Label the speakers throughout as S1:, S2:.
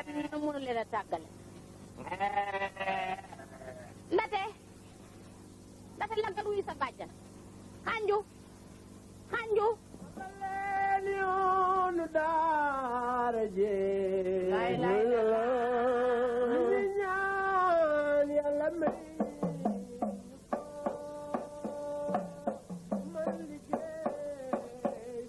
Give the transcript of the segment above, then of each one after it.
S1: mënu leen a tàggale ndate lankat wuy sa bàjjan xanju
S2: leen yoonu daara jee ñu ñaan yàlla may man liggéey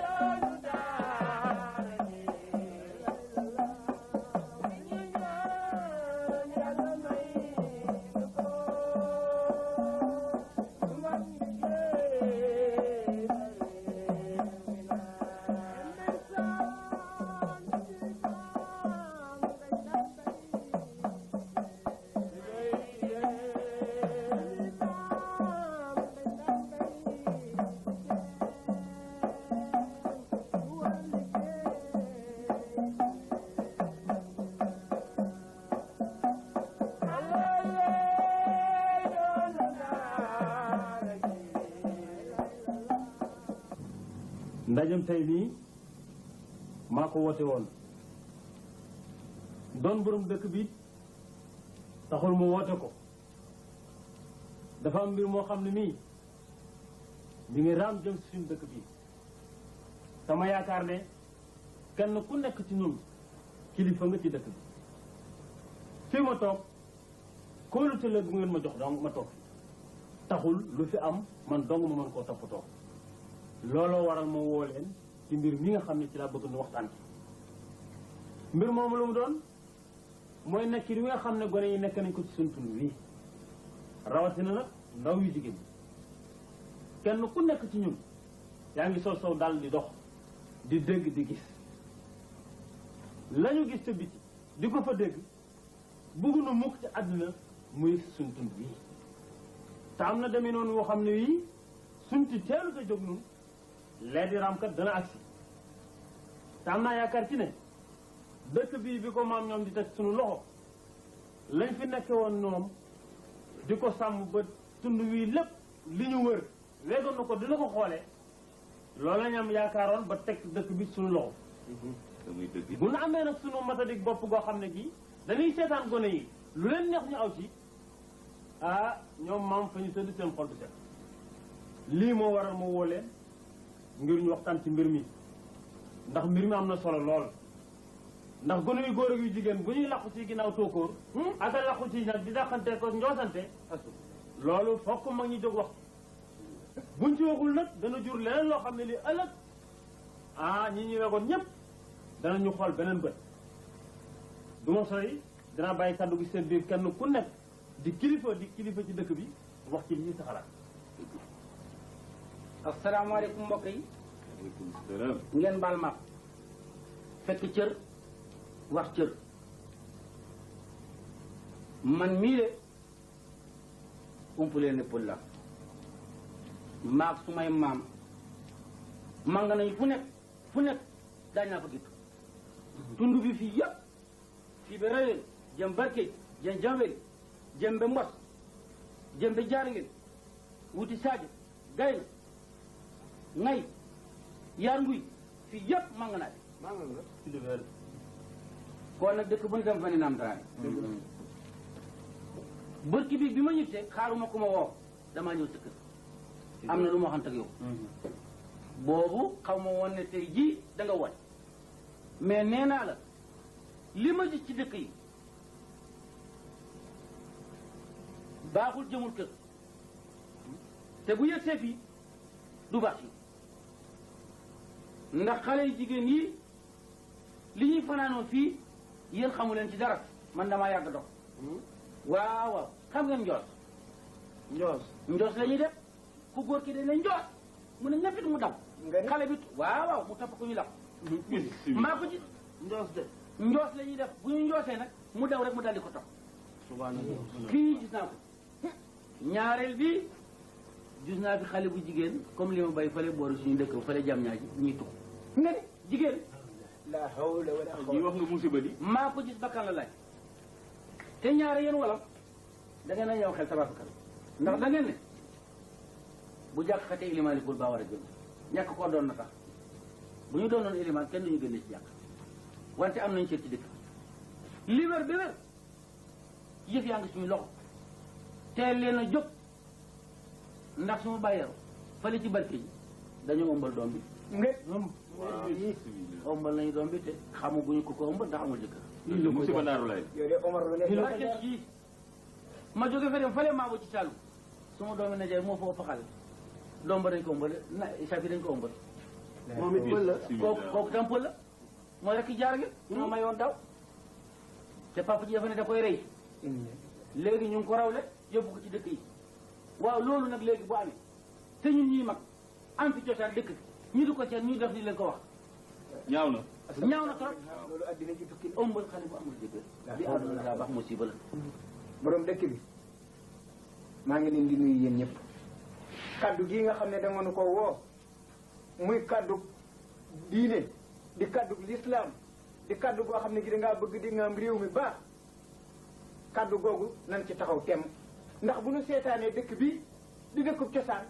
S2: yoonu daara
S3: ndajem tey nii maa ko woote woon doon borom dëkk bi taxul mu woote ko dafa am mbir moo xam ne nii mi ngi raam jëm si suñu dëkk bi sama yaakaar ne kenn ku nekk ci ñun kilifa nga ci dëkk bi fii ma toog kóolute la bu ngeen ma jox donc ma toog fi taxul lu fi am man dong ma mën koo toppatoo looloo waral ma woo leen ci mbir mi nga xam ne ci laa bëgg nu waxtaan ci mbir moomu lu mu doon mooy nekk li nga xam ne gone yi nekk nañ ko ci suñu tund wi rawatina nag ndaw yu jigéen ñi kenn ku nekk ci ñun yaa ngi sol sow dal di dox di dégg di gis lañu gis ca biti di ko fa dégg bëggu na mukk ci àdduna muy suñu tund wi te am na demee noonu woo xam ne wii suñ ci teelu ko jóg nun lee di raamkat dana agsi te am naa yaakaar ci ne dëkk bii bi ko maam ñoom di teg suñu loxo lañ fi nekke woon ñoom di ko sàmm ba tund wii lépp li ñu wër weegoon na ko dina ko xoolee loolu lañ am yaakaaroon ba teg dëkk bi suñu loxo bu nu amee nag suñu matadik bopp goo xam ne gi dañuy seetaan gone yi lu leen neex ñu aw ci ah ñoom maam fa ñu tëdd seen xol du set lii moo waral ma woo leen ngir ñu waxtaan ci mbir mi ndax mbir mi am na solo lool ndax gone yu góor ak yu jigéen bu ñuy laqu ci ginnaaw tóokóor ak a laqu ci nag di dàqante ko njoosante loolu fokk mag ñi jóg wax buñ ci waxul nag dana jur leneen loo xam ne lii ëllëg ah ñi ñu wegoon ñëpp danañu xool beneen bët du ma sori dinaa bàyyi kàddu gi seen biir kenn ku nekk di kilifa ci dëkk bi wax ci li ñuy sa xalaat.
S4: asalaamaaleykum mbokk yi.
S3: waaleykum salaam.
S4: ngeen baal ma fekk cër wax cër man mii de umpulee ne pël la maag su may maam mang nañu fu nekk daañ naa fa gittu tund bi fii yëpp fii ba Rawel jëm Barke jëm Jamwel jëm ba Mbos jëm ba Jaarngeen wuti Sadio Gayna ngay yaar nguy fii yëpp mang naa fi kon nag dëkk bu ñu dem fa ni naam daraane bërki bi ma ñibbisee xaaruma ku ma woo damaa ñëw sa kër am na lu ma waxante ak yow boobu xaw ma woon ne tey jii da nga woon mais nee naa la li ma gis ci dëkk yi baaxul jëmul kër te bu yëgsee fii du baax fii ndax xale yu jigéen yi li ñuy fanaanoo fii yéen xamu leen ci dara man damaa yàgg dox waaw waaw xam ngeen njoos la ñuy def ku góor ki dañ ne njoos mu ne ñëppit mu daw xale bi waaw mu topp ku ñu lax maa ko gis njoos la ñuy def bu ñu njoosee nag mu daw rek mu daldi ko topp fii gis naa ko ñaareel bi gis naa fi xale bu jigéen comme li ma bay fale boori suñu dëkk fale jam ñaa ji ñuy tux nga ne jigéen
S2: la hawla wala
S3: quwwata wax nga musiba di
S4: maa ko gis bakkan la laaj te ñaare yéen wala da ngeen a ñëw xel tabaarkalla ndax da ngeen ne bu jàkk xatee ilimaani bul baa war a jëm ñàkk koo doon na tax bu ñu doonoon élément kenn duñu gën ci yàq wante am nañ cër ci dëkk li wér bi wér yëf yaa ngi suñu loxo teel leen a jóg ndax su ma bàyyeeru fële ci barke ji dañoo ëmbal doom bi ëmbal nañu doom bi te xamaguñu ko ëmbal ndax amul jëkkër
S5: musiba naaru lay
S2: yow de Omar lu nekk
S4: barke ji ma jóge fa dem fële maa ci Saalum suma doomi najay moo foofu xale doom ba dañ ko ëmbal na safi dañ ko ëmbal moom it pël la kooku tam pël la mooy rek jaar gi moo mayoon daw te papa ji dafa ne da koy rey léegi ñu ngi ko rawle yóbbu ko ci dëkk yi waaw loolu nag léegi bu amee te ñun ñii mag am fi cosaan dëkk ñu di ko seet ñuy def di leen ko wax
S5: ñaaw na
S4: ñaaw na trop
S2: loolu addina ji tukki
S4: ëmbal xale bu amul jëkkër bi àdduna daa baax musiba la
S2: borom dëkk bi maa ngi leen di nuyu yéen ñëpp kaddu gii nga xam ne da nga nu ko woo muy kaddu diine di kaddu l'islam di kaddu goo xam ne gi da ngaa bëgg di nga am réew mi baax kaddu googu nan ci taxaw temm ndax bu nu seetaanee dëkk bi di dëkkub cosaan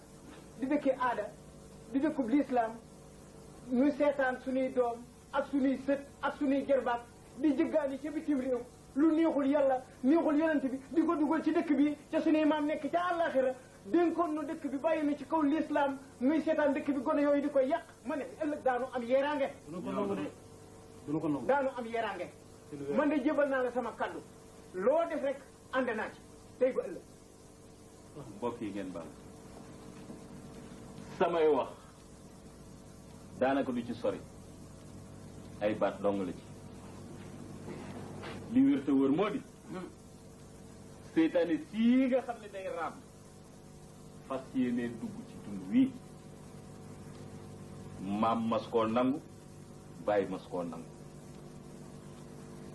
S2: di dëkki aada di dëkkub l'islam ñu seetaan suñuy doom ak suñuy sët ak suñuy gerbaat di jëggaani ca bitim réew lu neexul yàlla neexul yonent bi di ko dugal ci dëkk bi ca suñuy maam nekk ca àllaaxira dénkoon nu dëkk bi bàyyi na ci kaw l'islam muy seetaan dëkk bi gone yooyu di koy yàq ma ne ëllëg daanu am yeeraange daanu am yeeraange man de jébal naa la sama kaddu loo def rek ànd naa ci tey ba ëllëg
S5: mbokk yi ngeen baal samay wax daanaka du ci sori ay baat dong la ci li wér te wër moo di seytaane sii nga xam ne day raam fas yéenee dugg ci tund wii maam mas koo nangu bàyyi mas koo nangu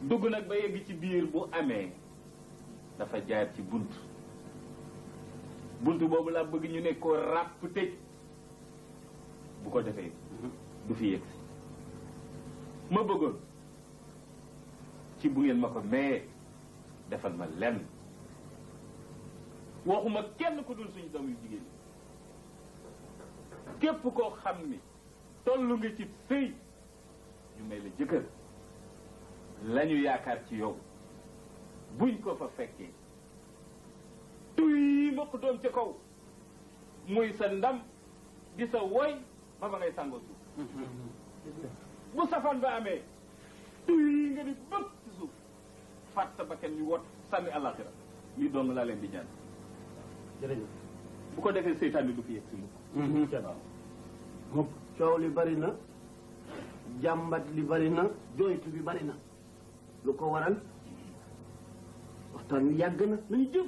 S5: dugg nag ba yegg ci biir bu amee dafa jaar ci bunt boobu laa bëgg ñu ne ko ràpp tëj bu ko defee du fi yegg si ma bëggoon ci bu ngeen ma ko mayee defal ma lenn waxuma kenn ku dul suñu doom yu jigéen ñi képp koo xam ni tollu nga ci sëy ñu may la jëkkër lañu yaakaar ci yow buñ ko fa fekkee tuy ma ko doon ca kaw muy sa ndam di sa woy ba ba ngay sàngoo suuf bu safaan ba amee tuy nga di bëgg ci suuf fàtt sa bakkan ñu wot sànni àllaaxira lii doon laa leen di ñaan
S3: jërëjëf
S5: bu ko defee seytaan bi du fi yegg si
S3: mukk coow li bari na jàmbat li bari na jooytu bi bari na lu ko waral waxtaan wi yàgg na nañu jëf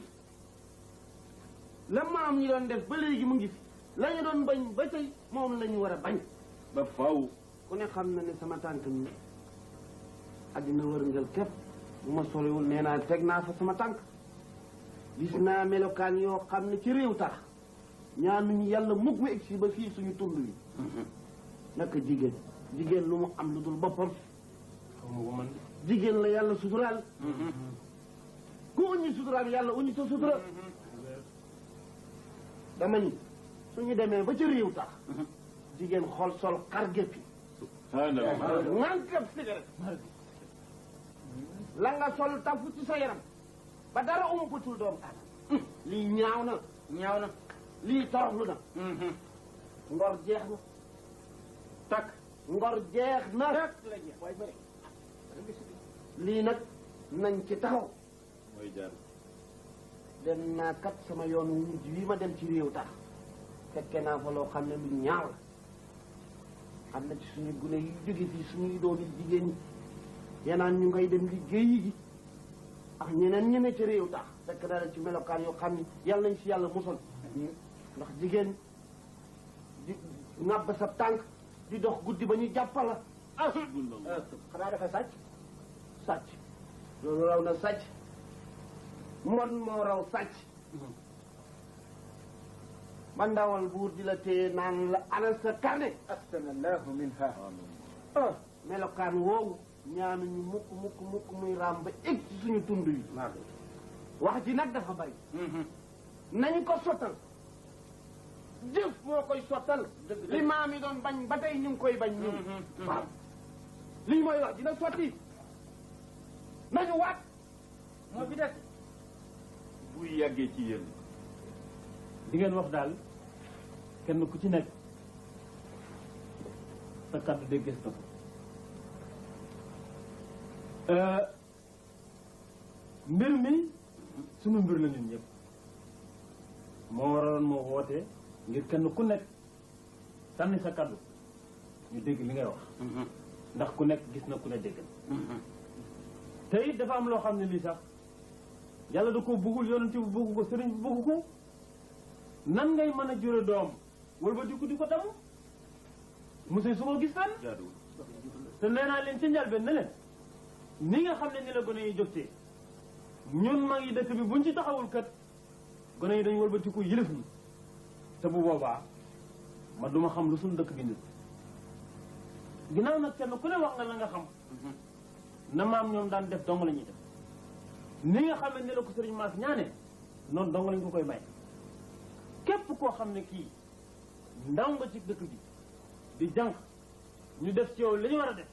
S3: la maam ñi doon def ba léegi mu ngi fi la ñu doon bañ ba tey moom la ñu war a bañ
S5: ba faw
S3: ku ne xam na ne sama tànk mi addina wërngal képp bu ma soriwul nee naa teg naa fa sama tànk gis naa melokaan yoo xam ne ci réew tax ñaanuñu yàlla mukk mu egsi ba fii suñu tund wi naka jigéen lu mu am lu dul boppam jigéen la yàlla suturaal ku uñu suturaal yàlla uñu sa sutura dama ni suñu demee ba ci réew tax jigéen xool sol xar géppi ŋànkab cigarette la nga sol tafu ci sa yaram ba dara umpatul doomu aadama lii ñaaw na lii toroxlu na ngor jeex na takk ngor jeex na la jeex waaye bëri lii nag nañ ci taxaw
S5: mooy jaar
S3: dem naa kat sama yoon mujj wi ma dem ci réew tax fekke naa fa loo xam ne lu ñaaw la xam na ci suñu gune yi jóge fii suñuy doon jigéen ñi yenaan ñu ngay dem liggéeyi gi ak ñeneen ñene ci réew tax fekk naa la ci melokaan yoo xam ne yàlla nañ si yàlla musal ndax jigéen di ŋàbb sa tànk di dox guddi ba ñu jàppala
S2: xanaa dafa sàcc
S3: loolu raw na sàcc mon moo raw sàcc ba ndawal buur di la téye naan la ana sa carnet
S2: astanallahu minha
S3: melokaan woowu ñaanuñu mukk muy raam ba egg ci suñu tund yi wax ji nag dafa bari nañu ko sottal
S5: jëf moo koy sottal li maam yi doon bañ ba tey ñu ngi koy bañ ñun waaw lii mooy wax dina sotti nañu waat moo fi des
S3: bu yàggee ci yéen di ngeen wax daal kenn ku ci nekk sa kàddu déggees na ko mbir mi sunu mbir la ñun ñëpp moo waroon moo wootee ngir kenn ku nekk sànni sa kàddu ñu dégg li ngay wax ndax ku nekk gis na ku ne dégg na te it dafa am loo xam ne lii sax yàlla da ko bëggul yonent bi bëggu ko sëriñ bi bëggu ko nan ngay mën a jure doom wala ba di ko damu monsieur su ko gis tan te nee naa leen ci njëlbeen ne leen ni nga xam ne ni la gone yi jógtee ñun mag yi dëkk bi buñ ci taxawul kat gone yi dañu wëlbatiku yilif ni te bu boobaa ma duma xam lu suñu dëkk bi nit ginnaaw nag kenn ku ne wax nga la nga xam na maam ñoom daan def dong la ñuy def ni nga xam ne ni la ko sëriñ Maas ñaane noonu dong lañ ko koy may képp koo xam ne kii ndaw nga ci dëkk bi di jànq ñu def ci yow li ñu war a def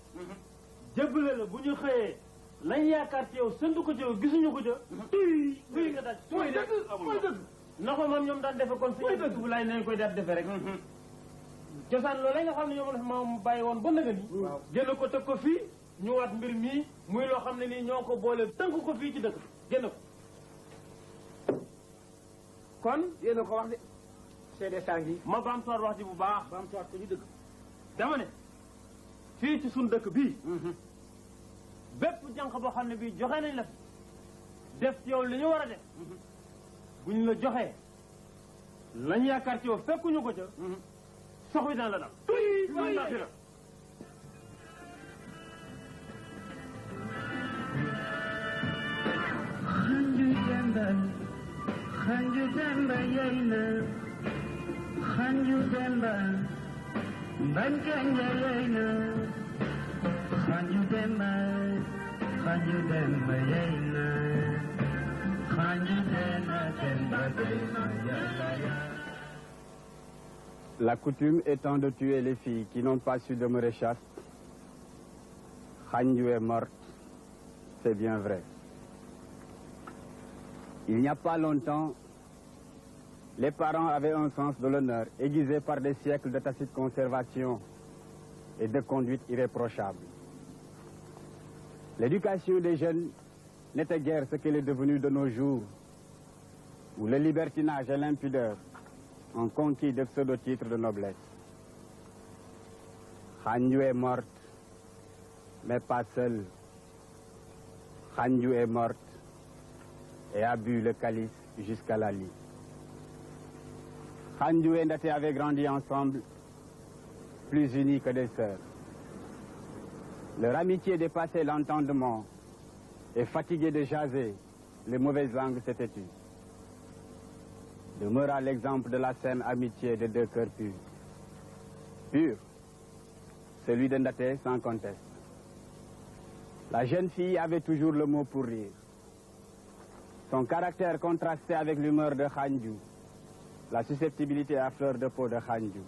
S3: jébbale la bu ñu xëyee lañ yaakaar ci yow sëndu ko ci yow gisuñu ko ca tuy buy nga daal mooy dëgg mooy dëgg na ko moom ñoom daan defe kon si dëgg bu laay nañ koy daal defe rek cosaan loolu nga xam ne ñoom la fi moom bàyyi woon ba nëga ni génn ko teg ko fii ñu waat mbir mii muy loo xam ne nii ñoo ko boole tënk ko fii ci dëkk génn ko
S2: kon yéen a ko wax de seede saa ngi
S3: ma baamtuwaat wax ji bu baax
S2: baamtuwaat ko ñu dëgg
S3: dama ne fii ci suñ dëkk bii bépp jànq boo xam ne bii joxe nañ la fi def ci yow li ñu war a def buñ la joxee lañ yaakaar ci yow fekkuñu ko ca sox wi daan la dal tuy la fi la
S6: Hanju Demba yeyna Hanju Demba Bankanya yeyna Hanju Demba yeyna Hanju Demba
S7: La coutume étant de tuer les filles qui n'ont pas su demeurer chastes, Hanju est morte, c'est bien vrai. Il n'y a pas longtemps, les parents avaient un sens de l'honneur aiguisé par des siècles de tacite conservation et de conduite irréprochable. L'éducation des jeunes n'était guère ce qu'elle est devenue de nos jours, où le libertinage et l'impudeur ont conquis de pseudo-titres de noblesse. Hanju est morte, mais pas seule. Hanju est morte et a bu le calice jusqu'à la lie. Hanju et Ndaté avaient grandi ensemble, plus unis que des sœurs. Leur amitié dépassait l'entendement et fatiguée de jaser, les mauvaises langues s'étaient tues. Demeura l'exemple de la saine amitié de deux cœurs purs. Pur, celui de Ndaté sans conteste. La jeune fille avait toujours le mot pour rire. Son caractère contrastait avec l'humeur de Hanju, la susceptibilité à fleur de peau de Hanju.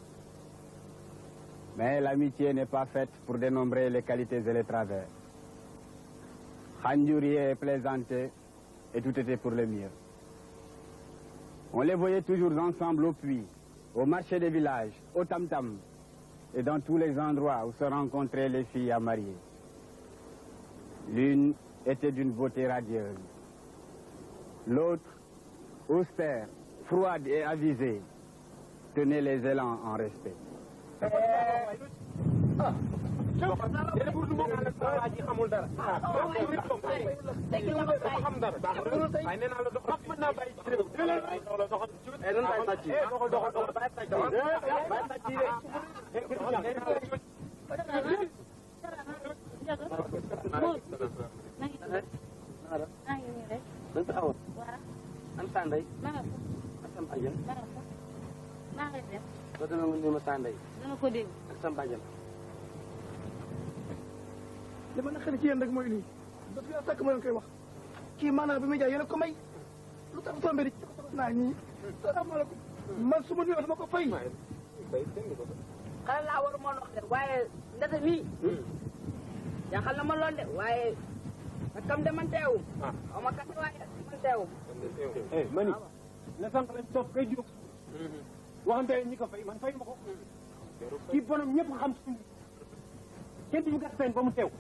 S7: Mais l'amitié n'est pas faite pour dénombrer les qualités et les travers. Hanju riait et plaisantait, et tout était pour le mieux. On les voyait toujours ensemble au puits, au marché des villages, au tam-tam, et dans tous les endroits où se rencontraient les filles à marier. L'une était d'une beauté radieuse. L'autre, austère, froide et avisée, tenait les élans en respect.
S6: An Sanday.
S1: maa ngi
S6: ak Sam Badiane.
S1: maa ngi def.
S6: ba dama nga ma Sanday.
S1: dana ko dégg.
S6: ak Sam Badiane.
S8: li ma naqari ci yéen rek mooy lii ba fi sàkk ma leen koy wax kii maanaam bi muy jaay yéen a ko may lu tax tombé di naa ñii salaamaaleykum man su ma nuyoo dama ko fay.
S1: xale laa war a mën wax de waaye ndata mii. jaaxal na ma lool de waaye kam de man teewu. xaw ma kat waaye man teewu.
S3: mani la sànq lañ toog kay jóg waxante ñi ko fay man fay ma ko kii bonam ñëpp xam suñu kenn du fi gas fen ba mu teew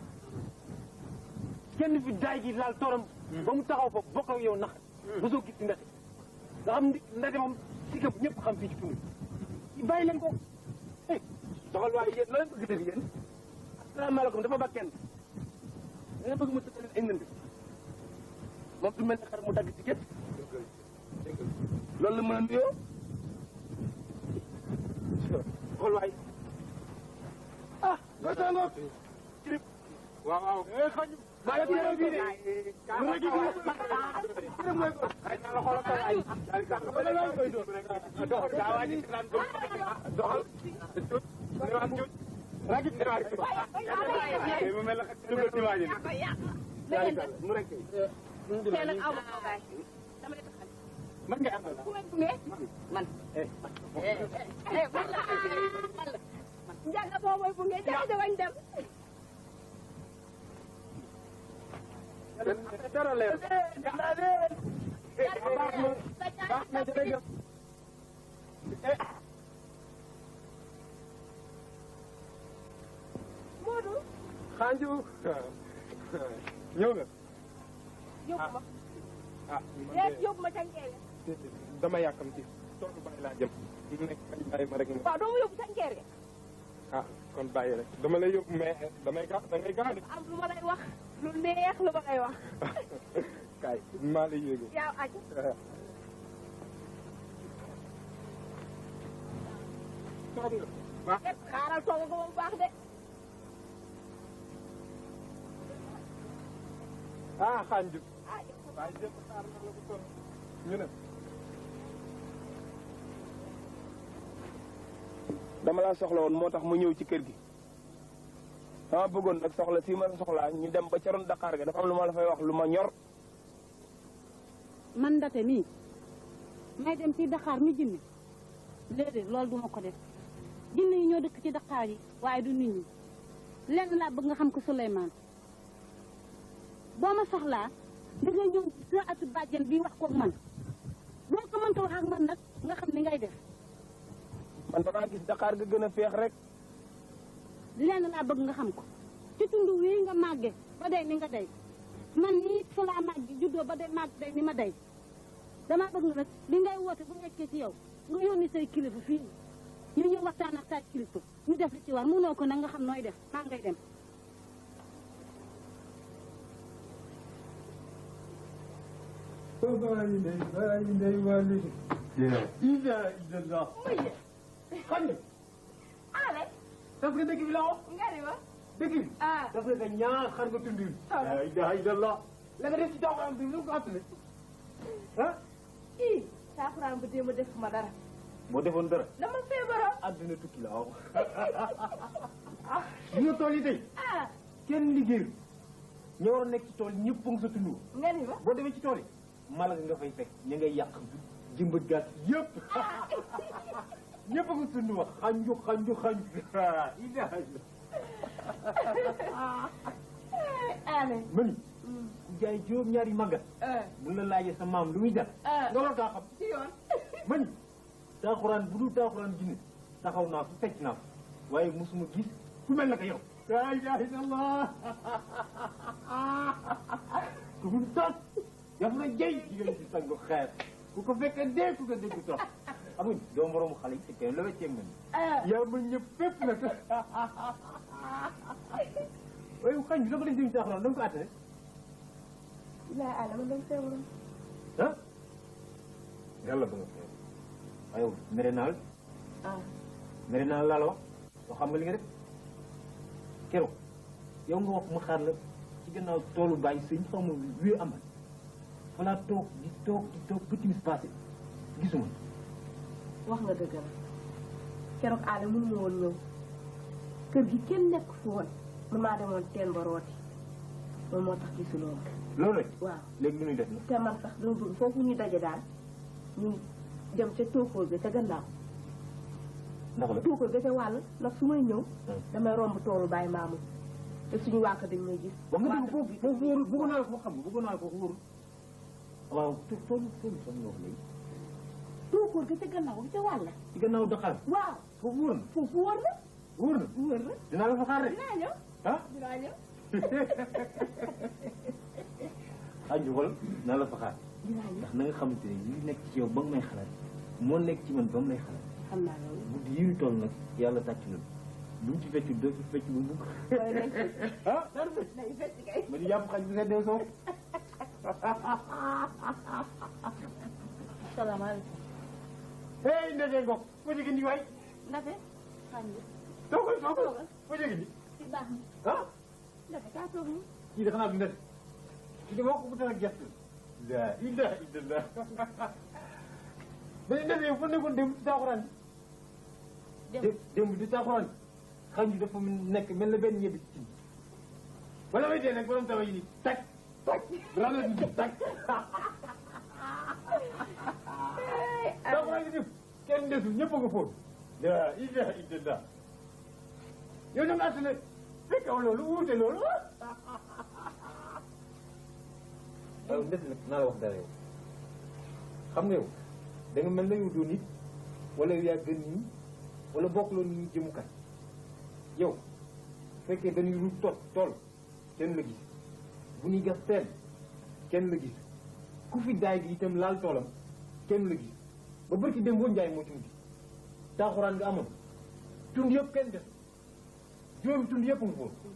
S3: kenn fi daay gi laal toram ba mu taxaw fa bokk ak yow nax ba soo gis ci ndate nga xam ndate moom si këpp ñëpp xam fii ci tund bàyyi leen ko doxal waaye yéen la leen bëgg def yéen asalaamaaleykum dafa ba kenn da nga bëgg mu tëkkal ay nënd moom du mel ne xar mu dagg ci képp loolu la mën a nuyoo xool waay
S8: ah nga tàngoor.
S3: waaw waaw xañ
S8: maa ngi leen di leen
S3: man ngay àndal
S1: man njànga boo mooy bu ngeen jaxase wañ dem
S3: dara leer
S1: Modou
S3: Xanju ñëw nga
S1: yóbbu ma
S3: ah
S1: yóbbu ma ca Ngeere
S3: dama yàkkamti toolu bàyyi laa jëm nekk bañ bàyyi ma rek
S1: waaw doo ma yóbbu ca Ngeere
S3: ah kon bàyyi rek dama lay yóbbu mais damay gaaw da ngay gaaw de
S1: am lu ma lay wax lu neex lu ma lay wax
S3: kaay maa lay yéegu
S1: yaaw aj
S3: toog nga
S1: xaaral toog nga bu baax de
S3: ah Xanju waaye jëm xaar na la bu toll ñu ne
S6: dama laa soxla woon moo tax mu ñëw ci kër gi dama bëggoon nag soxla si ma soxlaa ñu dem ba ca ron Dakar ga dafa am lu ma la fay wax lu ma ñor.
S9: man ndate nii may dem ci Dakar mi jinne léeg-léeg loolu duma ko def jinne yi ñoo dëkk ci Dakar yi waaye du nit ñi lenn laa bëgg nga xam ko Souleymane boo ma soxlaa da ngay ñëw sa atu bàjjen bi wax koog man boo ko mënta wax ak man nag nga xam ni ngay def
S6: man damaa gis Dakar ga gën a feex rek.
S9: lenn laa bëgg nga xam ko ci tund wii nga màgge ba day ni nga day man nii fa laa màgge juddoo ba day màgg day ni ma day damaa bëgg nga nag li ngay woote bu nekkee ci yow nga yónni say kilifa fii ñu ñëw waxtaan ak sa kilifa ñu def li ci war mënoo ko nag nga xam nooy def maa ngay dem
S3: tas nga dëkk bi la wax
S1: nga ni ma
S3: dëkk bi tas nga ñaar xar nga tund la ilaha illallah la nga def ci taxawaam bi lu ko attale ah
S1: ii saafaraam bu déema def ma dara
S3: boo defoon dara
S1: dama feebaroon
S3: adduna tukki la wax ñu tool yi tey kenn liggéeyu ñoo war a nekk ci tool yi ñëpp nga sa tund
S1: nga ni ma
S3: boo demee ci tool yi mala nga fay fekk ñu ngay yàq jëmbat gas yëpp ñëpp nga tund wax xanju ilaha
S1: ale
S3: mani ku jaay juróom ñaari màggat bu la laajee sa maam lu muy jar looloo daa xam
S1: ci yoon
S3: mani taaxuraan bu dul taaxuraan jinne taxaw naa fu fecc naa fu waaye mosuma gis ku mel na ko yow la ilaha illallah ku mun toog yaf na jëy jigéen si sangu xeer ku ko fekkee dee ku ko dégg toog amuñ doo moroomu xale yi te kenn la wecceeg man yaa ma ñëpp fépp nag waaye xañ bi dafa dañ jëm taaxuraan da nga ko attane
S1: laa ala man dama feebaroon
S3: ah yàlla ba nga feebar waaye mere naa la mere naa la la wax loo xam nga li nga def keroog yow nga wax ma xaar la ci gannaaw toolu bàyyi sëñ xaw ma wéy amal fa laa toog di toog ba timis passé gisuma
S1: wax nga dëgg la keroog aale mënu ma woon ñëw kër gi kenn nekk fu woon man maa demoon teen ba rooti moom moo tax gisuloo ma
S3: loolu rek
S1: waaw
S3: léegi lu ñuy def na
S1: te man sax dama bëgg foofu ñu daje daal ñu
S10: dem ca tóokóor ga ca gannaaw.
S6: ndax la
S10: tóokóor ga ca wàll ndax su may ñëw. damay romb toolu Baye Maamu te suñu waa kër dañ may gis.
S6: wax nga dëgg foofu foofu wóorul bëgg naa ko xam nga bëgg naa ko wóorul. waaw toolu sax nga wax léegi.
S10: tóokóor ga ca gannaaw ga ca wàll.
S6: ci gannaaw Dakar.
S10: waaw
S6: foofu wóor na.
S10: foofu wóor na.
S6: wóor na
S10: wóor na.
S6: dinaa la fa xaar rek.
S10: dinaa ñëw.
S6: ah
S10: dinaa ñëw.
S6: aju wala naa la fa xaar.
S10: dinaa ñëw
S6: ndax na nga xamante ni li nekk ci yow ba nga may xalaat moo nekk ci man ba mu lay xalaat.
S10: xam naa loolu.
S6: guddi yi ñu toll nag yàlla tàcc na lu mu ci fecc doo ci fecc bu mukk. ah dara fecc.
S10: day fecc kay.
S6: ma di yàpp xaj bu seddee soow.
S9: salaamaaleykum.
S6: hey Ndeye Ngok foo jógee nii waay.
S9: Ndate. xam nga.
S6: toogal foo jógee nii.
S9: ci baax na.
S6: ah.
S9: Ndate kaa toog nii.
S6: kii de xanaa du Ndate. kii de moo ko bëgg a gerte. laa ilaaha illallah. mais Ndate yow fa nekkoon démb ci taaxuraan bi. démb di taaxuraan xam ni dafa nekk mel na benn ñebe ci cin. wala may dee nag borom tawa yi nii tàcc rafet bi tàcc. taaxuraan yi def kenn desul ñëpp a nga fóot. laa ilaaha illallah. yow da nga assuné fekk aw loolu wuute loolu. waaw Ndate nag naa la wax dara yow xam nga yow da nga mel na yow doo nit wala yow yaa gën nii wala bokkuloo nit ñi jëmukaay yow fekkee dañuy ruut tool kenn la gis bu ñuy gas teen kenn la gis ku fi daay gi itam laal toolam kenn la gis ba barki dem boo njaay moo ci mujj taaxuraan nga amoon tund yëpp kenn des juróomi tund yëpp nga foofu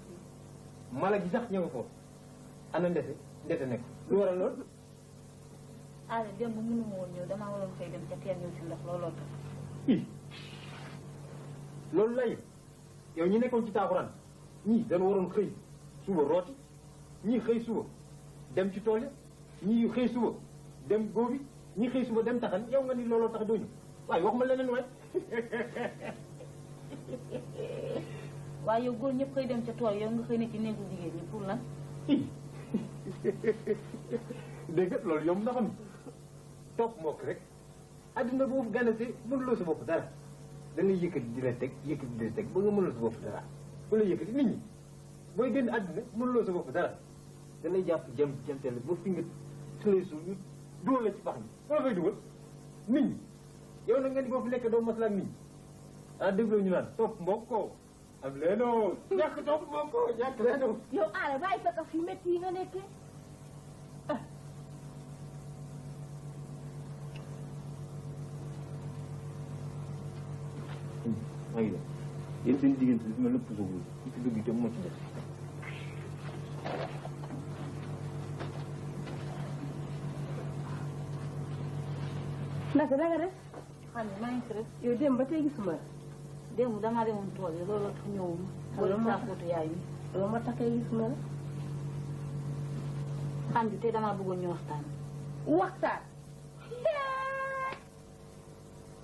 S6: mala gi sax ña nga foofu ana Ndate nekk lu waral lool.
S9: Aliou démb mënu ma woon ñëw damaa waroon xëy dem ca teen ñëw si ndox looloo tax.
S6: loolu lay yow ñi nekkoon ci taaxuraan ñii dañu waroon xëy suba rooti ñii xëy suba dem ci tool ya ñii xëy suba dem góobi ñii xëy suba dem taxan yow nga ni looloo tax dooñu waaye wax ma leneen waay.
S9: waaye yow góor ñëpp xëy dem ca tool yow nga xëy ne ci néegu jigéen ñi pour lan.
S6: dégg nga loolu yomb na xam topp mbokk rek adduna boobu ganase mënuloo sa bopp dara da ngay yëkkati di la teg ba nga mënuloo sa bopp dara bu la yëkkati nit ñi booy génn adduna mënuloo sa bopp dara da lay jàpp jamteel ba fi nga tëlee suuf ñu dugal la ci pax mi wala fay dugal nit ñi yow nag nga ni boo fi nekk doo maslaa ak nit ñi ah dégloo ñu naan topp mbokk am leenoo ñàkk topp mbokk ñàkk leenoo.
S10: yow Aliou bàyyi sa kaf yu métti yi nga nekkee.
S6: maa ngi yéen seen diggante bi ma lépp sogul ci dëgg itam moo ci def.
S10: naka da nga def.
S9: xam nga maa ngi fi rek.
S10: yow démb ba tey gisuma la.
S9: démb damaa demoon tool yi looloo tax ñëwuma.
S10: loolu
S9: wala saa fóotu yaay mi.
S10: loolu ma takkee gisuma la.
S9: xam nga tey damaa bëggoon ñu waxtaan.
S10: waxtaan.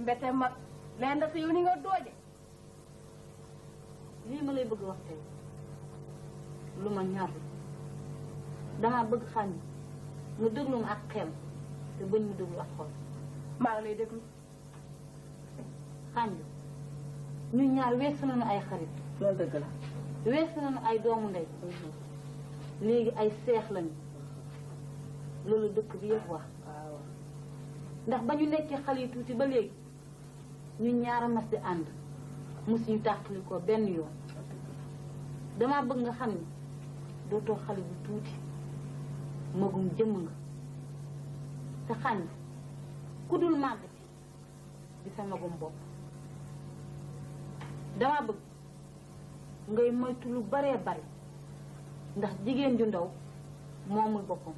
S10: mbete mag. mais ndax yow ni nga dooje.
S9: lii ma lay bëgg wax tey lu ma ñor damaa bëgg xam nga déglu ma ak xel te bañ mu déglu ak xol.
S10: maa ngi lay déglu.
S9: xam nga ñun ñaar weesu nañu ay xarit.
S10: loolu dëgg la.
S9: weesu nañu ay doomu ndey. léegi ay seex lañu. loolu dëkk bi yëpp wax.
S10: waaw.
S9: ndax ba ñu nekkee xale yu tuuti ba léegi ñun ñaar a mas di ànd mosuñu tàqali ko benn yoon. damaa bëgg nga xam ni dootoo xale bu tuuti magum jëmm nga te xam ni ku dul màgg ci di sa magum bopp. damaa bëgg ngay moytu lu baree bari ndax jigéen ju ndaw moomul boppam.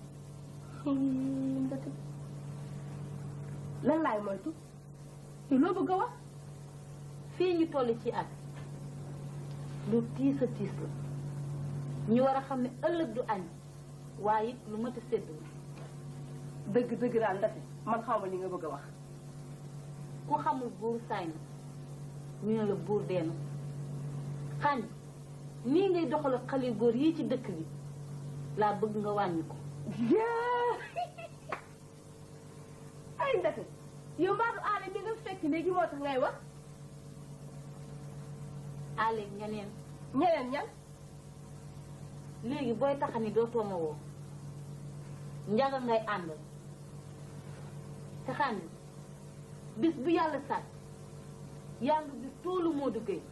S10: lan laay moytu. te loo bëgg a wax.
S9: fii ñu toll ci at lu tiis a tiis la ñu war a xam ne ëllëg du añ waaye it lu mat a sédd
S10: dëgg dëgg daal ndaxte man xaw ma li nga bëgg a wax.
S9: ku xamul buur saay na ñu ne la buur dee na. xañ nii ngay doxal xale góor yi ci dëkk bi laa bëgg nga wàññi ko.
S10: ay ndaxte yow mbaa du nekk léegi moo tax ngay wax.
S9: Allé ñeneen.
S10: ñeneen ñan.
S9: léegi booy taxani dootoo ma woo. njaga ngay àndal. te xam ne bis bu yàlla sàkk yaa ngi gis toolu Modou Gueye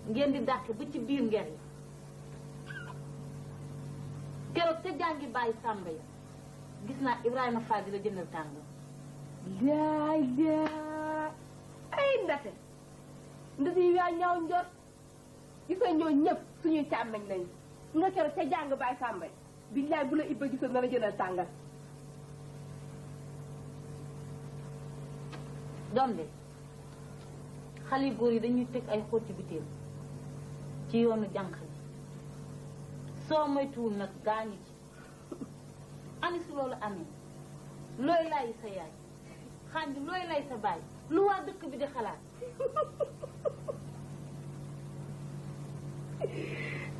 S9: ngeen di dàq ba ci biir nger yi keroog te jàngi bàyyi Samba ya gis naa Ibrahima Fall di la jëndal tàngoor.
S10: yaa ay ndate yi yaa ñaaw njot gis nga ñoo ñëpp suñuy càmmeñ lañu nga keroog te jàng bàyyi Samba ya billaay bu la Ibba gisoon na la jëndal tàngal.
S9: doom de xale yu góor yi dañuy teg ay xotti biteel ci yoonu jànq yi soo moytuwul nag gaañu ci ani si loolu amee looy lay sa yaay xandi looy lay sa baay lu waa dëkk bi di xalaat.